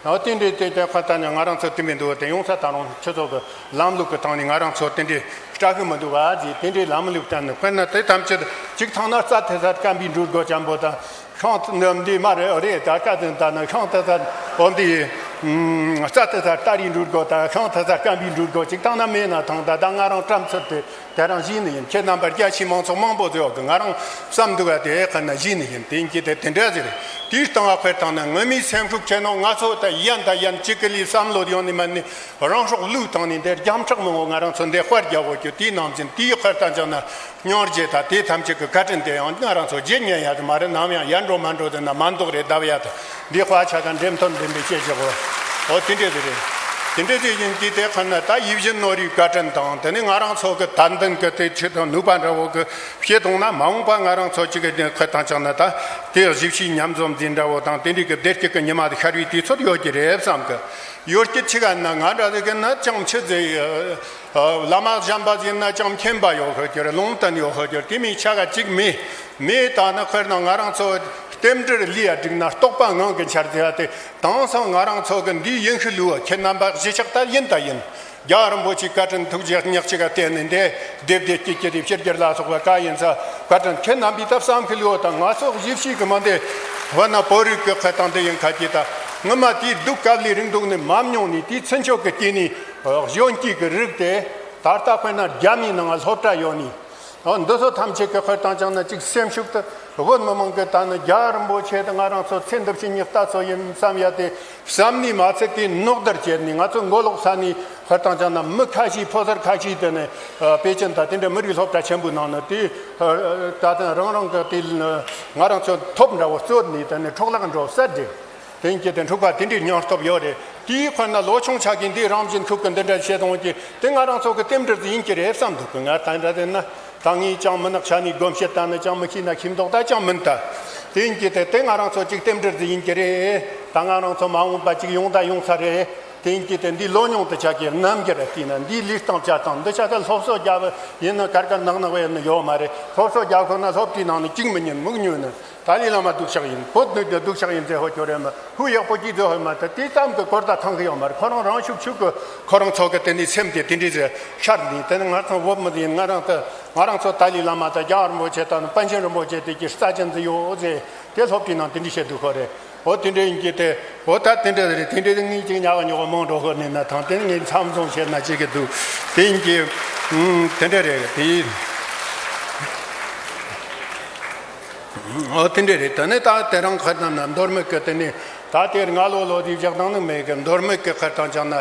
ཨོ་དེ་འདྲའི་དེ་དེ་ཁ་ད་ནི་ང་རང་ཚོ་དེ་མི་འདུག་དེ་ཡོང་ས་ད་རུང་ཁྱོད་ཚོ་གི་ལམ་ལུགས་ཀྱི་སྟེང་ནས་ང་རང་ཚོ་དེ་འདྲའི་སྐྲག་གི་མི་འདུག་ཨ་ཟེར། དེ་འདྲའི་ལམ་ལུགས་སྟེང་ནས་དཔེར་ན་དེ་ཐམས་ཅད་གཅིག་ཐང་ན་རྩྭ་ཐེ་ས་སྐམ་པའི་འགྲོ་སྒོ་ཅན་པོ་དང་། ཤིང་ཐ་ན་འདི་མ་རེད་རེད། ད་ཀ་ཙན་ད་ནི་ཤིང་ཐ་ས་འོ་འདི་རྩྭ་ཐ་ས་སྟ་རེ་འགྲོ་སྒོ་དང་ཤིང་ཐ་ས་སྐམ་པའི་འགྲོ་སྒོ་གཅིག་ཐང་ན་མེད་ན་ཐང་། ད་ད་ང་རང་བྲམ་ཟེ་དེ་དེ་རང་གཞི་ནས་ཡིན། ཁྱེད་རྣམ་པ་རྒྱ་ཆེའི་མང་ཚོགས་མང་པོ་ཚོས་གི་ང་རང་བསམ་འདུག་ག་དེ་ཁ་ན་གཞི་ནས་ཡིན། དེ་ཡིན་གྱི་དེ་དེ་འདྲ་ཟེར། དེའི་སྟེང་ལ་དཔེར་བཏང་ན་ངོ་མའི་སེམས་ཤུགས་ཆེ་ནོ་ང་ཚོ་ད་ཡན་ད་ཡན་གཅིག་གི་ལས་བསམ་བློ་ཡོང་ནི་མ་ནི་རང་སྲོག་བློས་བཏང་ནས་འདིར་རྒྱང་ཕྲག་མང་བོ་ང་རང་ཚོ་འདི་དཔར་རྒྱག་འོ་རྒྱུ་དེའི་ནང་བཞིན་དེའི་དཔེར་བཏང་ཀྱང་ན། སྙིང་རྗེ་དང་དེ་ཐམས་ཅད་ཀྱི་བཀའ་དྲིན་དེ་ཡང་ང་རང་ཚོ་བརྗེད་ཉན་ཡ་དེ་མ་རེད། ནམ་ཡང་ཡར་འགྲོ་མར་འགྲོ་དེ་ན་མ་འདུག་རེད། བརྡབ་ཡ་དང་འདི་དཔའ་ཆ་དང་འགྲེམས་སྟོན་འདི་འདྲ་བཤད་བཞག་གོ། ཨོ་དེ་འདྲ་དེ་རེད། དེ་འདྲ་དེ་ཡིན་དུས་དེ་ཁ་ན་ད་ཡིད་བཞིན་ནོར་བུའི་བཀའ་དྲིན་དང་དེ་ནི་ང་རང་ཚོ་གི་དད་འདུན་གི་དེ་ཆེད་དུ་ནུས་པ་འདྲ་བོ་གི་བཤད་གཏོང་ན་མ་འོངས་པ་ང་རང་ཚོ་གཅིག་གི་ཁ་དང་ཅང་ན་ད་དེ་གཞིས་བྱེས་མཉམ་འཛོམས་འཛིན་འདྲ་བོ་དང་དེ་འདྲའི་གི་བདེ་སྐྱིད་ཀྱི་ཉི་མ་དེ་ཤར་བའི་དུས་ཚོད་ཡོད་ཀྱི་རེད་བསམ་གི། ཡོད་ཀྱི་ཆི་ག་ན་ང་འདྲ་ཟིག་གི་ན་ཅང་ཆི་ཟིག་བླ་མ་གཞན་པ་ཟིན་ན་ཅང་མཁྱེན་པ་ཡོད་ཧོ་གྱུར། ལུང་བསྟན་ཡོད་ཧོ་གྱུར། དེ་མིན་ཆ་ག་གཅིག་མེད། མེད་ད་ནི་དཔེར་ན་ང་རང་ཚོ་རྟེན་འབྲེལ་ལུས་ཡ་བསྒྲིགས་ན་རྟོགས་པ་ངང་གི་འཆར་ཟེར་བ་དེ་དེང་སང་ང་རང་ཚོ་གི་འདི་ཡིན་ཤི་ལུས་བ་ཁྱེད་རྣམ་པ་གཞིས་ཆགས་ད་ཡིན་ད་ཡིན། རྒྱལ་བ་རིན་པོ་ཆེའི་བཀའ་དྲིན་ཐུགས་རྗེ་ཉག་གཅིག་ག་བརྟེན་ནས་འདི་བདེ་བདེ་སྐྱིད་སྐྱིད་དེ་ཕྱི་རྒྱལ་ལ་སོགས་པ་ག་ཡིན་ས་བཀའ་དྲིན་ཁྱེད་རྣམ་པས་ད་བསམ་ཤི་ལུས་བ་དང་ང་ཚོ་གཞིས་བྱེས་གི་མ་འདི་བ་ན་བོད་རིགས་གི་ཁ་དང་འདི་ཡིན་ཁ་གྱིས་ད་ངི་མ་དེའི་སྡུག་དཀའ་ལས་རིང་ཐུང་ནས་མ་མྱོང་ནས་དེའི་ཚུན་ཆོད་ཀྱི་སྐྱེས་ནས། གཞོན་སྐྱེས་ཀྱི་རིགས་དེ་ད་ལྟ་དཔེར་ན་རྒྱ་མིའི་ནང་ང་སློབ་གྲྭ་ཡོད་ནི། འདི་ཚོ་ཐམས་ཅད་ཀྱི་དཔེར་བཏང་ཅང་ན་གཅིག་སེམས་ཤུགས་དེ་བོད་མི་མང་གི་ད་ནི་རྒྱལ་བ་རིན་པོ་ཆེ་དང་ང་རང་ཚོ་ཚེ་འདི་ཕྱི་གཉིས་ལྟ་ཚོ་ཡིན་བསམ་ཡ་དེ་བསམ་ནི་མ་ཚད་དེ་ནོག་དར་བྱས་ནི་ང་ཚོ་མགོ་ལོག་ས་ནི་དཔེར་བཏང་ཅང་ན་མི་ཁ་ཤས་ཕོ་གསར་ཁ་ཤས་དེ་ནི་པེ་ཅིན་ད་དེ་འདྲ་མི་རིགས་སློབ་གྲྭ་ཆེན་པོའི་ནང་ནི་དེ་ད་ལྟ་རང་རང་གི་དེ་ང་རང་ཚོ་ཐོབ་འདྲ་བོ་རྩོད་ནི་དེ་ནི་འཕྲོག་བརླག་འགྲོ་ས་རེད། དེ་ཡིན་གྱི་དེ་འཁྲུག་པ་དེ་འདྲའི་སྙིང་སྟོབས་ཡོད་རེད། དེའི་ཁོ་ན་ལོ་ཆུང་ཆ་གི་འདི་རང་བཞིན་ཁུག་གི་འདི་འདྲ་བཤད་གཏོང་གི་དེ་ང་རང་ཚོ་གི་རྟེན་འབྲེལ་ཟིག་ཡིན་གྱི་རེད་བསམ་འདུག་གི། ང་ད་འདྲ་དེ་ན་ད་ངས་ཅང་མི་ནག་ཆ་ནས་སྒོམ་བཤད་ད་ནི་ཅང་མི་ཤེས་ན་ཤེས་མདོག་ད་ཅང་མིན་ད། དེ་ཡིན་གྱི་དེ་དེ་ང་རང་ཚོ་གཅིག་རྟེན་འབྲེལ་ཟིག་ཡིན་གྱི་རེད། ད་ང་རང་ཚོ་མ་འོངས་པ་གཅིག་ཡོང་ད་ཡོང་ས་རེད། དེ་ཡིན་གྱི་དེ་འདི་ལོ་ཉུང་དུ་ཆ་གི་རྣམ་རྒྱལ་ར་བལྟས་ན་འདིའི་ལུས་སྟངས་བྱ་སྟངས་འདི་ཆ་ག་སློབ་གསོ་རྒྱག་ཡིན་ན་གར་གར་ནག་ནག་བས་ནི་ཡོད་མ་རེད། སློབ་གསོ་རྒྱག་ཁོ་ན་སློབ་དེའི་ནང་ནས་གཅིག་མི་ཉན་མིག་ཉོས་ནི། ཏཱ་ལའི་བླ་མ་སྡུག་ཆགས་ཡིན། བོད་འདི་སྡུག་ཆགས་ཡིན་ཟེར་ཧོ་ཁྱོད་རེད་མ། ཧུ་ཡག་པོ་གྱིས་ཟེར་ཧོ་མ་ད་དེ་ཙམ་གྱི་གོ་བརྡ་ཐང་གི་ཡོད་མ་རེད། ཁོ་རང་རང་ཤུགས་ཤུགས་ཀྱི་ཁོ་རང་ཚོ་གི་དེ་ནས་སེམས་དེ་དེ་འདྲས་ཟེར་ཤར་ནས་དེ་ནི་ང་ཚོ་བོད་མི་ཡིན། ང་རང་ད་ང་རང་ཚོ་ཏཱ་ལའི་བླ་མ་དང་རྒྱལ་བ་རིན་པོ་ཆེ་དང་ནི་པཎ་ཆེན་རིན་པོ་ཆེ་དེ་གྱི་རྩ་ཅན་ཟིག་ཡོད་ཟེར་དེ་སློབ་གྲྭའི་ནང་དེ་འདྲས་བཤད་འདུག་ཁོ་རེད། འོ་དེ་འདྲས་ཡིན་གྱི་དེ་འོ་ད་དེ་འདྲས་རེད། དེ་འདྲས་ངས་ཅིག་ཉག་ག་ཉོག་ག་མང་འགྲོ་ཁོ་ནས་ན་ཐང་དེ་ངས་མཚམས་འཛོམས་བཤད་ན་ཅིག་གི་འདུག་དེ་ཡིན་གྱི་དེ་འདྲས་རེད་དེ། ཨོ་དེ་འདྲས་རེད། དེ་ནས་ད་དེ་རིང་ཁ་ན་ན་མདོ་སྨད་ཀྱི་དེ་ནས་ད་དེར་ང་ལོ་ལོ་དེ་བཞག་དང་ནི་མེད་གི། མདོ་སྨད་ཀྱི་ཁ་དང་ཅང་ན་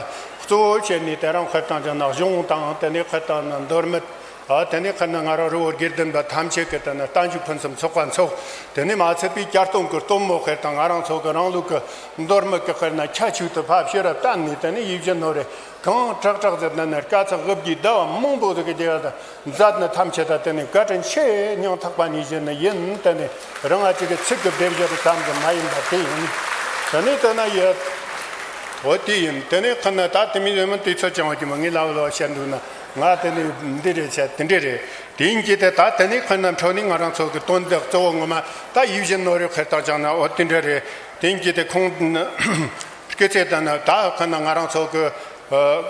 གཙོ་བོ་བྱས་ནས་དེ་རིང་ཁ་དང་ཅང་ན་གཞུང་དང་དེ་ནས་ཁ་དང་ན་མདོ་སྨད། ཨ་དེ་ནས་ཁ་ན་ང་རང་རི་བོ་དགེ་ལྡན་པ་ཐམས་ཅད་ཀྱི་དེ་ན་བསྟན་བཅོས་ཕུན་སུམ་ཚོགས་པ་འཚོགས། དེ་ནས་མ་ཚད་པའི་བསྐྱར་གཏོང་གི་སྟོན་མོ་ཁེར་དང་ང་རང་ཚོ་གི་རང་ལུགས་ཀྱི་མདོ་སྨད་ཀྱི་ཁེར་ན་ཁྱད་ཆོས་དུ་ཕབ་ཕྱིར་བསྟན་ནས་དེ་ནས་ཡིད་བཞིན་ནོར་རེ། གང་དྲག་དྲག་ཟེར་ན་ནི་དཀའ་ཚེགས་དབུ་བརྒྱའི་ཟླ་བ་མང་པོ་ཟིག་གི་རྒྱལ་བ་དང་མཛད་ནི་ཐམས་ཅད་ད་དེ་ནི་བཀའ་དྲིན་ཆེ་སྙིང་ཐག་པ་ནས་བཞེས་ནི་ཡིན། དེ་ནི་རང་ང་གཅིག་གི་ཚིག་གི་སྡེབ་སྦྱོར་ཙམ་གྱི་མ་ཡིན་པ་དེ་ཡིན། དེ་ནི་དེ་ན་ཡོད། འོ་དེ་ཡིན། དེ་ནི་ཁ་ན་ད་དེ་མི་ཡོད་མི་དུས་ཚོད་ཅང་བ་གི་མ་ངས་ལབ་ལོ་བཤད་འདུག་ན་ང་དེ་ནི་འདི་རེད་བྱས་དེ་འདྲས་རེད། དེ་ཡིན་གྱི་དེ་ད་དེ་ནི་ཁ་ན་འཕྲོ་ནི་ང་རང་ཚོ་གི་དོན་དག་གཙོ་བོ་ངོ་མ་ད་ཡིད་བཞིན་ནོར་རེ་ཁེར་དང་ཅང་ན་འོ་དེ་འདྲས་རེད། དེ་ཡིན་གྱི་དེ་ཁོང་། སྐུ་ཚེ་ད་ན་ད་ཁ་ན་ང་རང་ཚོ་གི་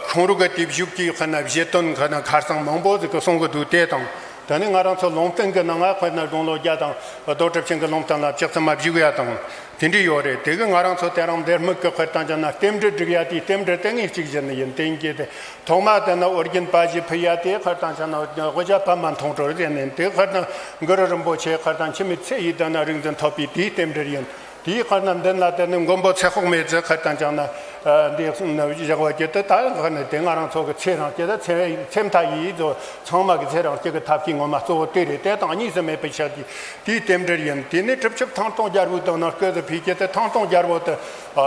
ཁོང་རུ་གི་དེབ་བཞུགས་ཀྱི་ཁ་ན་བཞེད་དོན་ཁ་ན་ཁ་སང་མང་པོ་ཟིག་གི་གསུང་གི་འདུག་དེ་དང་དེ་ནི་ང་རང་ཚོ་ལུང་བསྟན་གི་ནང་ང་ཁ་ན་དགུང་ལོ་བརྒྱ་དང་རྡོ་གྲུབ་ཆེན་གི་ལུང་བསྟན་ལ་ལྕགས་ཚང་མ་བཞུགས་ཡ་དང་དེ་འདྲ་ཡོད་རེད། དེ་གི་ང་རང་ཚོ་དེ་རིང་འདིར་དམིགས་གི་ཁར་དང་ཅང་ན་རྟེན་འབྲེལ་སྒྲིག་ཡ་དེའི་རྟེན་འབྲེལ་དེ་ངས་གཅིག་བཞིན་ནི་ཡིན། དེ་ཡིན་གྱི་དེ་ཐོག་མ་དེ་ན་ཨོ་རྒྱན་པ་ཞིག་ཕུལ་ཡ་དེ་ཁར་དང་ཅང་ན་དབུ་ཞྭ་པདྨ་མཐོང་གྲོལ་ཟེར་ནས་དེ་ཁར་དང་གུ་རུ་རིན་པོ་ཆེ་ཁར་དང་འཆི་མེད་ཚེ་ཡི་དེ་ན་རིག་འཛིན་ཐོབ་པའི་དེའི་རྟེན་འབྲེལ་ཡིན། དེའི་ཁར་ན་མདུན་ལ་དེ་ནི་མགོན་པོ་ཚེ་དཔག་མེད་ཚེ་ཁ་དང་ཅང་ན་འདི་བཞག་པ་ཀྱི་དེ་ད་ཁར་ནི་དེ་ང་རང་ཚོ་གི་ཚེ་རིང་ཀྱི་དེ་ཚེ་ཚེ་མཐའ་ཡི་ཚོ་ཚང་མ་གི་ཚེ་རིང་ཀྱི་གི་ཐབས་ཀྱི་ངོ་མ་གཙོ་བོ་དེ་རེད། དེ་དང་གཉིས་སུ་མེད་པའི་ཕྱག་གི་དེའི་རྟེན་འབྲེལ་ཡིན། དེ་ནི་གྲུབ་ཆོབ་ཐང་སྟོང་རྒྱལ་པོའི་དོན་ན་སྐུ་ཚེ་ཕུལ་ཀྱི་དེ་ཐང་སྟོང་རྒྱལ་པོ་དེ་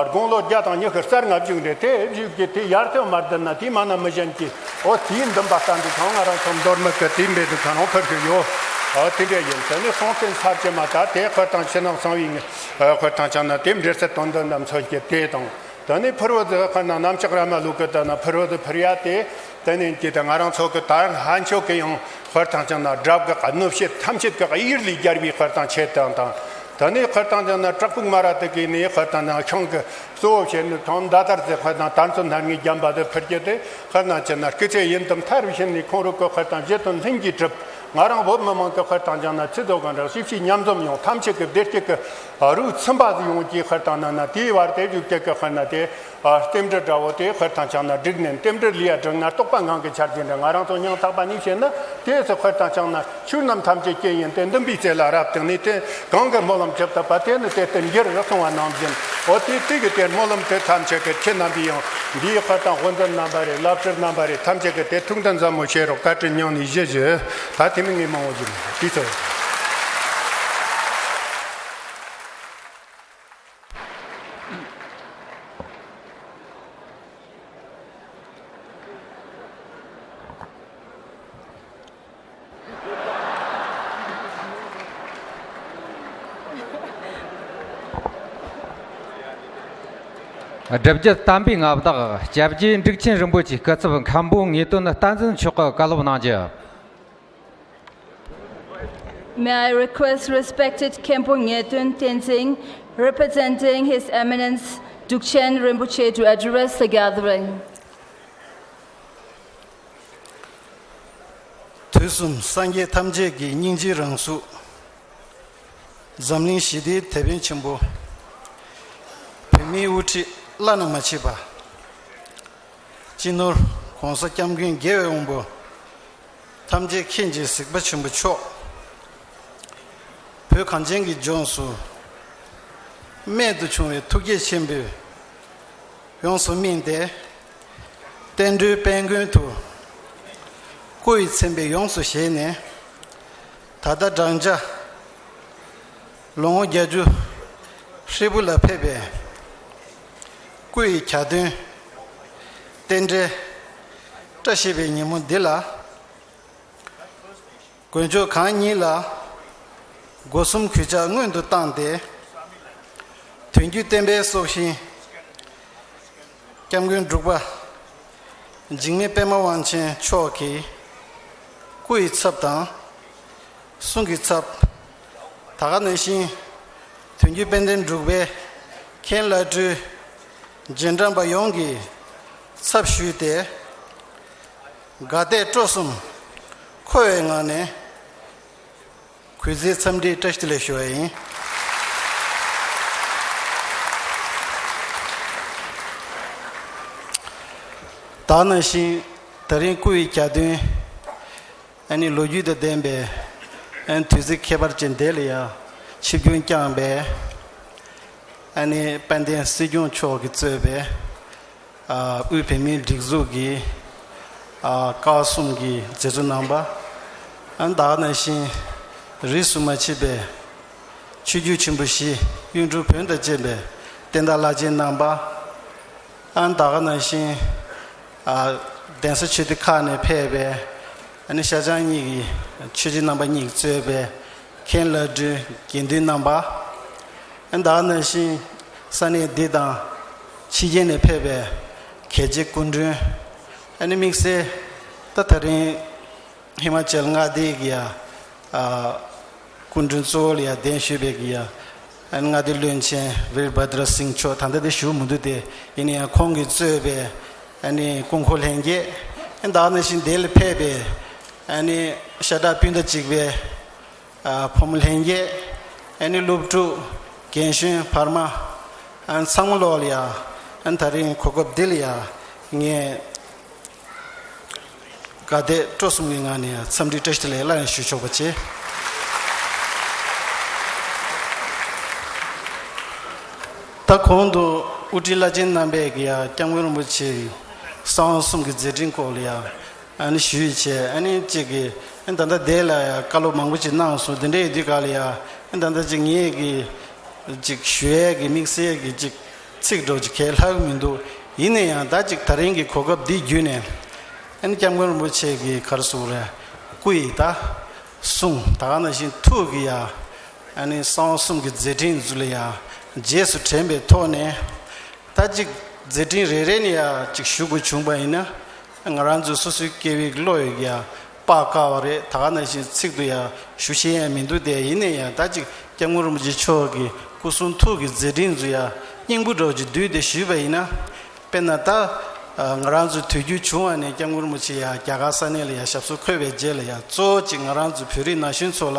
དགུང་ལོ་བརྒྱ་དང་ཉི་ཤུ་རྩ་ལྔ་བཞུགས་འདི་དེ་བཞུགས་ཀྱི་དེ་ཡར་ཐོན་མར་བསྡུ་ན་དེའི་མ་ན་མི་གཞན་གྱི་ཨོ་དེའི་འདུན་པ་ལྟ་འདི་ཚང་ང་རང་ཚོ་མདོ་སྨད་ཀྱི་དེའི་འབེལ་དུ་ཁ་རང་ཕུལ་གི་ཡོད། ཨོ་དེ་འདྲ་ཡིན། དེ་ནི་སྲོང་བཙན་ཚར་གྱི་མ་ད་དེ་ཁར་དང་ཕྱི་ནང་གསང་བའི་ངེས། ཨ་ཁོ་དང་ཅང་ན་དེ་འབྲེལ་ཚད་དོན་དུ་རྣམ་ཚོལ་གྱི་དེ་དང་། དེ་ནས་ཕུར་བུ་དེ་ཁོ་ན་གནམ་ལྕགས་ར་མ་ལུག་གི་དེ་ན་ཕུར་བུ་དེ་ཕུར་ཡ་དེ། དེ་ནས་ཀྱི་དེ་ང་རང་ཚོ་གི་ད་ལྷ་མཆོག་གི་ཡང་ཧོར་ཐང་ཅང་ན་དྲག་གི་གནོད་བྱེད་ཐམས་ཅད་ཀྱི་གཡེར་ལས་རྒྱལ་བའི་ཧོར་ཐང་ཆེད་དང་དང་། ད་ནི་ཁར་དང་ཅང་ན་བྲག་ཕུག་མ་ར་དེ་གི་ནི་ཁར་དང་ན་ཤང་གི་གཙོ་བོ་བྱས་ནི་ཐང་མདའ་དར་ཟེར་ཁར་དང་དར་ཚོན་སྣ་ལྔའི་རྒྱན་པ་དེ་ཕུལ་རྒྱུ་དེ་ཁར་དང་ཅི་ན་སྐུ་ཚེ་ཡུན་དུ་མཐར་ཕྱིན་ནི་ཁོང་རུ་ཀོ་ཁར་དང་བཞེད་དོན་ལྷུན་གྱིས་གྲུབ། ང་རང་བོད་མི་མང་གི་ཁར་དང་ཅང་ན་ཚེ་རྫོགས་གང་ར་ཤིབ་ཤིབ་མཉམ་འཛོམས་ཡོང་། ཐམས་ཅད་ཀྱི་བདེ་སྐྱིད་ཀྱི་རུ་ཚིམ་པ་ཟིག་ཡོང་གི་ཁར་དང་ན་ན་དེའི་བར་དེ་བཞུགས་རྒྱུ་གི་ཁར་ན་དེ། ཨ། རྟེན་འབྲེལ་དགྲ་བོ་དེ་ཧུར་ཐང་ཆགས་ན་འགྲིག་ནས། རྟེན་འབྲེལ་ལི་ཡ་སྒྲིག་ན་རྟོགས་པ་ངང་གིས་འཆར་གྱི་འདྲ། ང་རང་ཚོ་སྙིང་ཐག་པ་ནས་བཤད་ན། དེ་སུ་ཧུར་ཐང་ཆགས་ན་ཆོས་རྣམས་ཐམས་ཅད་རྐྱེན་ཡིན་ཏེ། འདུན་པའི་རྩེ་ལ་རབ་བརྟེན་ནས། དེ་གང་གི་སྨོན་ལམ་བྱེད་ཐུབ་པ་དེ་ནི་དེ་ལྟར་འགྱུར་རོ་གསུངས་པ་ནང་བཞིན། འོ་དེ་དེ་གི་དེ་སྨོན་ལམ་དེ་ཐམས་ཅད་ཀྱི་ཁྱེད་རྣམ་པས་ཡང་འདིའི་ཧུར་ཐང་དབུ་འཛིན་རྣམ་པ་རེད། བླ་སྤྲུལ་རྣམ་པ་རེད། ཐམས་ཅད་ཀྱི་དེ་ཐུགས་འདུན་ཟབ་མོ་བྱེད་རོགས། བཀའ་དྲིན་སྙིང་ནས་བཞེས་ཞུ། ད་དེ་མིན་ངས་མང་བོ་ཞུ་མི་དགོས། དེ་ཚོ། སྒྲུབ་བརྒྱུད་དམ་པའི་མངའ་བདག་སྐྱབས་རྗེ་འབྲུག་ཆེན་རིན་པོ་ཆེའི་སྐུ་ཚབ་མཁན་པོ་ངེས་དོན་བསྟན་འཛིན་མཆོག་གིས་བཀའ་སློབ་གནང་རྒྱུ། May I request respected Khenpo Ngye Tuen Tenzing, representing His Eminence Drukchen Rinpoche, to address the gathering. དུས་གསུམ་སངས་རྒྱས་ཐམས་ཅད་ཀྱི་སྙིང་རྗེའི་རང་གཟུགས། འཛམ་གླིང་ཞི་བདེའི་དེད་དཔོན་ཆེན་པོ། བོད་མིའི་དབུ་ཁྲིད་བླ་ན་མ་མཆིས་པ། སྤྱི་ནོར་༸གོང་ས་༸སྐྱབས་མགོན་རྒྱལ་བའི་དབང་པོ། ཐམས་ཅད་མཁྱེན་ཅིང་གཟིགས་པ་ཆེན་པོ་མཆོག། བོད་གངས་ཅན་གྱི་ལྗོངས་སུ་རྨད་དུ་བྱུང་བའི་ཐུགས་བསྐྱེད་ཆེན་པོས་ཡོངས་སུ་སྨིན་ཏེ། བསྟན་འགྲོའི་དཔལ་མགོན་དུ་སྐུ་ཡི་མཚན་དཔེ་ཡོངས་སུ་བཞེས་ནས། ད་ལྟ་བགྲང་བྱ་ལོ་ངོ་བརྒྱད་ཅུ་ཧྲིལ་པོ་ལ་ཕེབས་པའི་སྐུ་ཡི་གྱ་སྟོན་རྟེན་འབྲེལ་བཀྲ་ཤིས་པའི་ཉིན་མོ་འདི་ལ། དཀོན་མཆོག་གང་ཉིད་ལ་སྒོ་གསུམ་གུས་ཕྱག་སྔོན་དུ་བཏང་སྟེ། དོན་བརྒྱུད་བསྟན་པའི་སྲོག་ཤིང་༸སྐྱབས་མགོན་འབྲུག་པ་འཇིགས་མེད་པད་མ་དབང་ཆེན་མཆོག་གི་སྐུ་ཡི་ཚབ་དང་གསུང་གི་ཚབ། ད་ག་ནང་བཞིན་དོན་བརྒྱུད་དཔལ་ལྡན་འབྲུག་པའི་མཁན་བླ་སྤྲུལ་རྗེས་འབྲང་པ་ཡོངས་ཀྱི་ཚབ་ཞུས་ཏེ། དགའ་དད་སྤྲོ་གསུམ་འཁོལ་བའི་ངང་ནས་གུས་བརྩིའི་འཚམས་འདྲིའི་བཀྲ་ཤིས་བདེ་ལེགས་ཞུ་བ་ཡིན། ད་ག་ནང་བཞིན་ད་རིང་སྐུ་ཡི་གྱ་སྟོན་ཨ་ནི་ལོ་རྒྱུས་དང་ལྡན་པའི་ཨ་ནི་དུས་ཚིགས་ཁྱད་པར་ཅན་དེ་ལ་ཡང་ཆིབས་བསྒྱུར་བསྐྱངས་པའི་ཨ་ནི་དཔལ་ལྡན་སྲིད་སྐྱོང་མཆོག་གིས་གཙོས་པའི་ཨ་དབུས་བོད་མིའི་སྒྲིག་འཛུགས་ཀྱི་ཨ་ཀ་བ་གསུམ་གྱི་མཛད་གཙོ་རྣམ་པ། ཨ་ནི་ད་ག་ནང་བཞིན་རིས་སུ་མ་ཆད་པའི་ཆོས་བརྒྱུད་ཆེན་པོ་བཞི་གཡུང་དྲུང་བོན་དང་བཅས་པའི་བསྟན་བདག་བླ་ཆེན་རྣམ་པ། ཨ་ནི་ད་ག་ནང་བཞིན་ཨ་གདན་ས་ཆོས་སྡེ་ཁག་ནས་ཕེབས་པའི་ཨ་ནི་ཤར་བྱང་གཉིས་ཀྱི་ཆོས་རྗེ་རྣམ་པ་གཉིས་ཀྱིས་གཙོས་པའི་མཁན་བླ་སྤྲུལ་དགེ་འདུན་རྣམ་པ། ཨ་ནི་ད་ག་ནང་བཞིན་ས་གནས་འདི་དང་ཕྱི་རྒྱལ་ནས་ཕེབས་པའི་གལ་ཆེ་སྐུ་མགྲོན། ཨ་ནི་དམིགས་བསལ་ད་ད་རིང་ཧི་མ་ཅལ་མངའ་སྡེ་གི་ཡ་ཨ་སྐུ་མགྲོན་གཙོ་བོ་ལ་ཡ་གདན་ཞུས་པའི་གི་ཡ་ཨ་ནི་མངའ་སྡེ་བློན་ཆེན་བིར་བྷ་དྲ་སིང་མཆོག་ད་ལྟ་དེ་བཞུགས་མི་འདུག་སྟེ། ཡིན་ན་ཡང་ཁོང་གིས་གཙོས་པའི་ཨ་ནི་སྐུ་འཁོར་ལྷན་རྒྱས། ཨ་ནི་ད་ག་ནང་བཞིན་དེ་ལ་ཕེབས་པའི་ཨ་ནི་ཤ་ཁྲག་སྤུན་ཟླ་གཅིག་པའི་ཨ་ཕོ་མོ་ལྷན་རྒྱས། ཨ་ནི་སློབ་ཕྲུག་རྒན་གཞོན་བར་མ། ཨ་ནི་ཚང་མ་ལོག་ལ་ཡ་ཨ་ནི་ད་རིང་གོ་སྐབས་འདི་ལ་ཡ་ངས་དགའ་དད་སྤྲོ་གསུམ་གྱི་ངང་ནས་འཚམས་འདྲི་བཀྲ་ཤིས་བདེ་ལེགས་སླར་ཡང་ཞུ་ཆོག་པ་བྱེད། ད་གོང་དུ་དབུ་ཁྲིད་བླ་ཆེན་རྣམ་པས་ཀྱི་ཡ་༸སྐྱབས་མགོན་རིན་པོ་ཆེ་གི་གསང་བ་གསུམ་གྱི་མཛད་འཕྲིན་སྐོར་ལ་ཡ་ཨ་ནི་ཞུས་བྱས། ཨ་ནི་གཅིག་གི་ཨ་ནི་ད་ལྟ་དེ་ལ་ཡ་བཀའ་སློབ་མང་པོ་ཅིག་གནང་སོང་། དེ་འདྲ་ཡིན་དུས་ག་ལ་ཡ་ཨ་ནི་ད་ལྟ་ཅིག་ངས་ཀྱི་ཅིག་ཞུ་ཡས་ཀྱི་དམིགས་བསལ་གྱི་ཅིག་ཚིག་འགྲོ་ཅིག་གས་ལྷག་མི་འདུག། ཡིན་ན་ཡང་ད་ཅིག་ད་རིང་གི་གོ་སྐབས་འདི་བརྒྱུད་ནས་ཨ་ནི་༸སྐྱབས་མགོན་རིན་པོ་ཆེ་གི་ག་རེ་ཟེར་དགོས་རེད། སྐུ་ཡི་ད་གསུང་ད་ག་ནང་བཞིན་ཐུགས་ཀྱི་ཡ་ཨ་ནི་གསང་བ་གསུམ་གྱི་མཛད་འཕྲིན་ཚོ་ལ་ཡ་རྗེས་སུ་དྲན་པའི་ཐོག་ནས། ད་ཅིག་མཛད་འཕྲིན་རེ་རེ་ནས་ཡ་ཅིག་ཞུ་དགོས་བྱུང་པ་ཡིན་ན། ང་རང་ཚོ་སོ་སོའི་སྐྱེ་བོའི་བློ་ཡི་ཡ་ དཔག་དཀའ་བ་རེད། ད་ག་ནང་བཞིན་ཚིག་ཏུ་ཡང་ཞུ་ཤེས་ཡང་མི་འདུག་སྟེ། ཡིན་ན་ཡང་ད་ཅིག་སྐྱབས་མགོན་རིན་པོ་ཆེ་མཆོག་གི་སྐུ་གསུང་ཐུགས་ཀྱི་མཛད་འཕྲིན་ཚོ་ཡང་སྙིང་པོ་འདྲ་བོ་ཅིག་བསྡུས་ཏེ་ཞུས་པ་ཡིན་ན། དཔེར་ན་ད་ང་རང་ཚོ་དུས་རྒྱུན་བྱུང་བ་ནས་སྐྱབས་མགོན་རིན་པོ་ཆེ་ཡང་རྒྱ་གར་ས་གནས་ལ་ཡང་ཞབས་སོར་འཁོད་པའི་རྗེས་ལ་ཡང་གཙོ་བོ་ཅིག་ང་རང་ཚོ་བོད་རིགས་ན་གཞོན་ཚོ་ལ་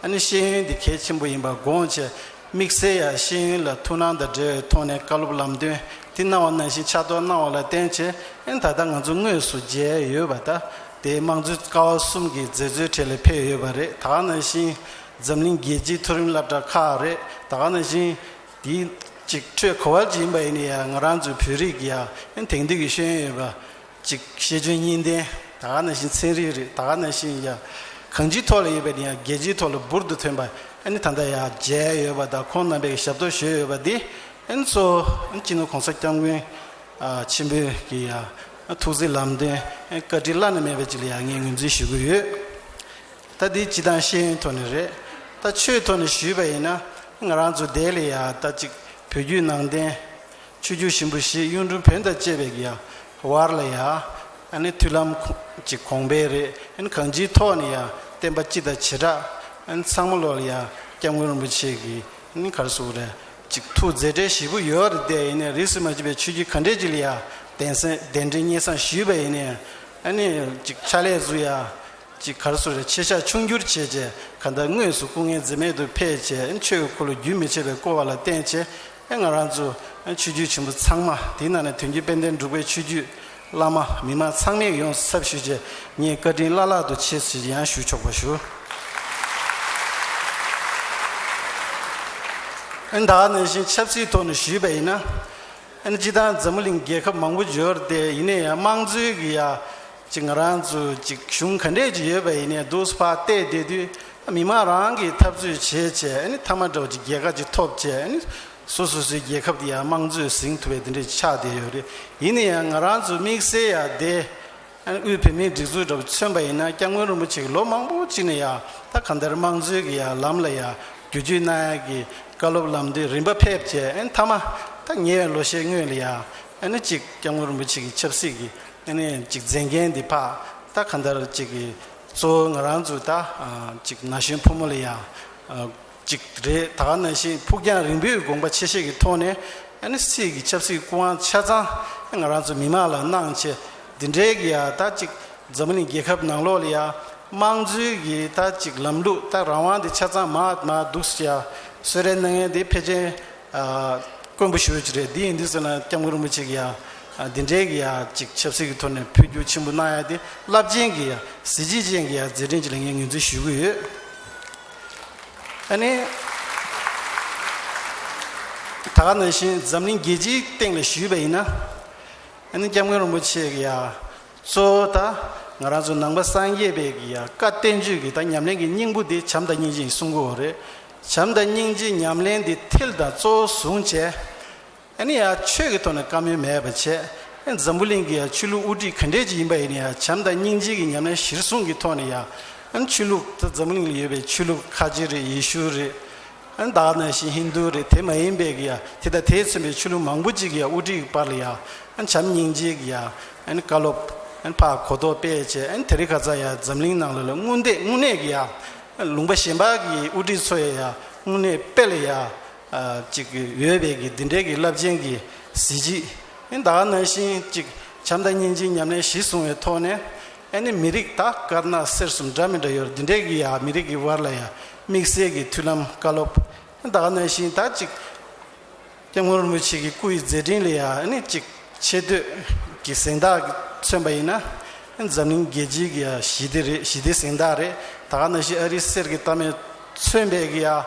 ཨ་ནི་ཤེས་ཡོན་འདི་གལ་ཆེན་པོ་ཡིན་པ་དགོངས་བྱས། དམིགས་བསལ་ཡང་ཤེས་ཡོན་ལ་ཐུགས་སྣང་དང་འབྲེལ་བའི་ཐོག་ནས་བཀའ་སློབ་ལམ་སྟོན་དེ་གནང་བ་ནང་བཞིན་ཕྱག་རྡོར་གནང་བ་ལ་བརྟེན་བྱས། ཨ་ནི་ད་ལྟ་ང་ཚོ་དངོས་སུ་མཇལ་ཡོད་པ་ད་དེ་དམངས་གཙོའི་ཀ་བ་གསུམ་གྱི་མཛད་གཙོའི་གྲས་ལ་ཕེབས་ཡོད་པ་རེད། ད་ག་ནང་བཞིན་འཛམ་གླིང་རྒྱལ་སྤྱིའི་མཐོ་རིམ་སློབ་གྲྭ་ཁག་རེད། ད་ག་ནང་བཞིན་དེའི་ཅིག་འཕྲོས་ག་བ་ཅིག་ཡིན་པ་ཡིན་ན་ཡང་ང་རང་ཚོའི་བོད་རིགས་ཀྱི་ཡང་ཨ་ནི་དེང་དུས་ཀྱི་ཤེས་ཡོན་ཡོད་པ། ཅིག་ཤེས་འཇོན་གཉིས་ལྡན། ད་ག་ནང་བཞིན་ཚན་རིག་རེད། ད་ག་ནང་བཞིན་ཡང་གང་ཅིའི་ཐོག་ལ་ཡོད་པའི་ནི་ཡང་རྒྱལ་སྤྱིའི་ཐོག་ལ་འབུར་དུ་ཐོན་པ་ཨ་ནི་ད་ལྟ་ཡང་མཇལ་ཡོད་པ་དང་། ཁོང་རྣམ་པས་ཞབས་ཏོག་ཞུས་ཡོད་པ་འདི་ཨ་ནི་གཙོ་བོ་ཨ་ནི་སྤྱི་ནོར་གོང་ས་སྐྱབས་མགོན་ཆེན་པོའི་གི་ཡང་ཐུགས་བརྩེ་ལམ་སྟོན་བཀའ་དྲིན་བླ་ན་མེད་པ་ཅིག་ལ་ཡང་ངས་ངོས་འཛིན་ཞུ་གི་ཡོད། ད་འདི་སྤྱི་བཏང་ཤེས་ཡོན་ཐོག་ནས་རེད། ད་ཆོས་ཐོག་ནས་ཞུས་པ་ཡིན་ན་ང་རང་ཚོ་དེ་ལ་ཡང་ད་ཅིག་བོད་བརྒྱུད་ནང་བསྟན་ཆོས་བརྒྱུད་ཆེན་པོ་བཞི་གཡུང་དྲུང་བོན་དང་བཅས་པའི་གི་ཡང་བར་ལ་ཡང་ཨ་ནི་མཐུན་ལམ་ཅིག་གོང་འཕེལ་རེད། ཨ་ནི་གང་ཅིའི་ཐོག་ནས་ཡང་བསྟན་པ་སྤྱི་དང་བྱེ་བྲག་ཨ་ནི་ཚང་མ་ལོག་ལ་ཡང་སྐྱབས་མགོན་རིན་པོ་ཆེ་གི་ཨ་ནི་ག་རེ་ཟེར་དགོས་རེད། ཅིག་ཐུགས་མཛད་བྲེལ་ཞེ་པོ་ཡོད་རེད་དེ། ཡིན་ནའི་རིས་སུ་མ་ཆད་པའི་ཆོས་བརྒྱུད་ག་འདྲས་ཅིག་ལ་ཡང་གདན་སའི་གདན་འདྲེན་སྙན་སེང་ཞུས་པ་ཡིན་ནའི་ཨ་ནི་ཅིག་ཕྱག་ལས་ཚུ་ཡང་ཅིག་ག་རེ་ཟེར་དགོས་རེད། ཆེ་བཞག་ཆུང་འགྱུར་བྱས་བྱས་གང་ལྟར་དངོས་སུ་སྐུ་ངལ་འཛེམས་མེད་དུ་ཕེབས་བྱས་ཨ་ནི་ཆོས་ཀྱི་འཁོར་ལོ་རྒྱུན་མི་ཆད་པའི་བསྐོར་བ་ལ་བརྟེན་བྱས་ཨ་ང་རང་ཚོ་ཨ་ནི་ཆོས་བརྒྱུད་ཆེན་པོ་ཚང་མ། དེའི་ནང་ནས་དོན་བརྒྱུད་དཔལ་ལྡན་འབྲུག་པའི་ཆོས་བརྒྱུད་བླ་མ་མི་མང་ཚང་མས་ཡོངས་སུ་ཚབ་ཞུས་བྱས་ངས་བཀའ་དྲིན་བླ་ལྷག་ཏུ་ཆེ་ཞེས་ཡང་ཞུ་ཆོག་པ་ཞུ། ཨ་ནི་ད་ག་ནང་བཞིན་ཆབ་སྲིད་ཐོག་ནས་ཞུས་པ་ཡིན་ན། ཨ་ནི་སྤྱིར་བཏང་འཛམ་བུ་གླིང་རྒྱལ་ཁབ་མང་པོ་ཡོད་རེད་དེ། ཡིན་ན་ཡང་དམངས་གཙོའི་གི་ཡ་ཅིག་ང་རང་ཚོ་ཅིག་གཞུང་ག་འདྲས་ཅིག་ཡོད་པ་ཡིན་ནའི་འདུག་སེ་ཕར་བལྟས་བསྡད་དུས་མི་མང་རང་གིས་འཐབ་རྩོད་བྱས་བྱས་ཨ་ནི་མཐའ་མ་འདྲ་བོ་ཅིག་རྒྱལ་ཁ་ཅིག་ཐོབ་བྱས་ཨ་ནི་སོ་སོ་སོའི་རྒྱལ་ཁབ་དེ་ཡང་དམངས་གཙོས་ཟིན་ཐུབ་པའི་དེ་འདྲས་ཅིག་ཆགས་བསྡད་ཡོད་རེད། ཡིན་ན་ཡང་ང་རང་ཚོ་དམིགས་བསལ་ཡ་དེ། ཨ་ནི་དབུས་བོད་མིའི་སྒྲིག་འཛུགས་འདྲ་བོ་མཚོན་པ་ཡིན་ན་སྐྱབས་མགོན་རིན་པོ་ཆེ་གིས་ལོ་མང་པོ་ཅིག་ནས་ཡང་ད་གང་ལྟར་དམངས་གཙོའི་གི་ཡང་ལམ་ལ་ཡང་བསྒྱུར་བཅོས་གནང་ཡག་གི་བཀའ་སློབ་ལམ་སྟོན་རིམ་པ་ཕེབས་བྱས། ཨ་ནི་མཐའ་མ་ད་ཉེ་བའི་ལོ་ཤས་སྔོན་ལ་ཡང་ཨ་ནི་ཅིག་སྐྱབས་མགོན་རིན་པོ་ཆེ་གི་ཆབ་སྲིད་ཀྱི་ཨ་ནི་ཅིག་མཛད་འགན་འདི་ཕར་ད་གང་ལྟར་ཅིག་གི་གཙོ་བོ་ང་རང་ཚོ་ད་ཅིག་ན་གཞོན་ཕོ་མོ་ལ་ཡང་ཅིག་རེད། ད་ག་ནང་བཞིན་ཕུགས་རྒྱང་རིང་པོའི་དགོངས་པ་ཆེ་བཞེས་ཀྱི་ཐོག་ནས་ཨ་ནི་སྲིད་ཀྱི་ཆབ་སྲིད་སྐུ་དབང་ཆ་ཚང་ང་རང་ཚོ་མི་མང་ལ་གནང་བྱས། འདི་འདྲའི་གི་ཡ་ད་ཅིག་འཛམ་གླིང་རྒྱལ་ཁབ་ནང་ལོགས་ལ་ཡ་དམངས་གཙོའི་གི་ད་ཅིག་ལམ་ལུགས་ད་རང་དབང་འདི་ཆ་ཚང་མར་མར་འདུག་སེ་ཡ་གསོལ་རས་གནང་མཁན་འདི་ཕལ་ཆེར་དཀོན་པོ་ཞེ་པོ་ཅིག་རེད། འདི་ཡིན་དུས་ཙམ་ན་སྐྱབས་མགོན་རིན་པོ་ཆེ་གི་ཡ་འདི་འདྲའི་གི་ཡ་ཅིག་ཆབ་སྲིད་ཀྱི་ཐོག་ནས་འཕོ་འགྱུར་ཆེན་པོ་གནང་ཡ་འདི་རླབས་ཆེན་གི་ཡ་གཟི་བརྗིད་ཅན་གི་ཡ་མཛད་འཕྲིན་ཅིག་ལ་ངས་ངོས་འཛིན་ཞུ་གི་ཡོད། ཨ་ནི། ད་ག་ནང་བཞིན་འཛམ་གླིང་རྒྱལ་སྤྱིའི་སྟེང་ལ་ཞུས་པ་ཡིན་ན། ཨ་ནི་སྐྱབས་མགོན་རིན་པོ་ཆེ་གི་ཡ། གཙོ་བོ་ད་ང་རང་ཚོ་ནང་པ་སངས་རྒྱས་པའི་གི་ཡ་བཀའ་བསྟན་བཅོས་ཀྱི་ད་ཉམས་ལེན་གྱི་སྙིང་པོ་དེ་བྱམས་དང་སྙིང་རྗེ་ཡིན་གསུང་གི་ཡོད་རེད། བྱམས་དང་སྙིང་རྗེའི་ཉམས་ལེན་དེ་མཐིལ་དང་གཙོ་བོ་བཟུང་བྱས། ཨ་ནི་ཡང་ཆོས་ཀྱི་ཐོག་ནས་བཀའ་མོལ་མེད་པ་བྱས། ཨ་ནི་འཛམ་བུ་གླིང་གི་ཡང་ཆོས་ལུགས་དབུ་ཁྲིད་ག་འདྲས་ཅིག་ཡིན་པ་ཡིན་ན་ཡང་བྱམས་དང་སྙིང་རྗེ་གི་ཉམས་ལེན་གཞིར་བཟུང་གི་ཐོག་ནས་ཡང་། ཨ་ནི་ཆོས་ལུགས་ད་འཛམ་བུ་གླིང་ལ་ཡོད་པའི་ཆོས་ལུགས་ཁ་ཆེ་རེད། ཡེ་ཤུ་རེད། ཨ་ནི་ད་ག་ནང་བཞིན་ཧིན་དུ་རེད། དེ་མ་ཡིན་པའི་གི་ཡང་དེ་དང་དེས་མཚོན་པའི་ཆོས་ལུགས་མང་པོ་ཅིག་གི་ཡང་དབུ་ཁྲིད་ཀྱི་བར་ལ་ཡང་། ཨ་ནི་བྱམས་སྙིང་རྗེ་གི་ཡང་། ཨ་ནི་བཀའ་སློབ། ཨ་ནི་ཕར་གོ་རྟོགས་སྤེལ་བྱས། ཨ་ནི་དེ་རིང་ཁ་སང་ཡང་འཛམ་གླིང་ནང་ལ་ལ་དངོས་གནས་དངོས་གནས་གི་ཡང་། ལུང་པ་གཞན་པ་གི་དབུ་ཁྲིད་ཚོ་ཡང་དངོས་གནས་དཔེ་ལ་ཡང་ཅིག་ཡོད་པའི་གི་འདི་འདྲའི་གི་རླབས་ཆེན་གྱི་གཟི་བརྗིད། ཨ་ནི་ད་ག་ནང་བཞིན་ཅིག་བྱམས་དང་སྙིང་རྗེའི་ཉམས་ལེན་གཞིར་བཟུང་བའི་ཐོག་ནས། ཨ་ནི་མི་རིགས་ད་དཀར་ནག་སེར་གསུམ་འདྲ་མི་འདྲ་ཡོད་རེད། འདི་འདྲའི་གི་ཡང་མི་རིགས་ཀྱི་བར་ལ་ཡང་དམིགས་བསལ་གྱི་མཐུན་ལམ་བཀའ་སློབ། ཨ་ནི་ད་ག་ནང་བཞིན་ད་ཅིག་སྐྱབས་མགོན་རིན་པོ་ཆེ་གི་སྐུ་ཡི་མཛད་འཕྲིན་ལ་ཡང་ཨ་ནི་ཅིག་ཆེ་བསྟོད་ཀྱི་གཟེངས་རྟགས་མཚོན་པ་ཡིན་ན། ཨ་ནི་འཛམ་གླིང་རྒྱལ་སྤྱིའི་གི་ཡང་ཞི་བདེ་རེད། ཞི་བདེའི་གཟེངས་རྟགས་རེད། ད་ག་ནང་བཞིན་ཨ་རིའི་གསེར་གྱི་རྟགས་མས་མཚོན་པའི་གི་ཡང་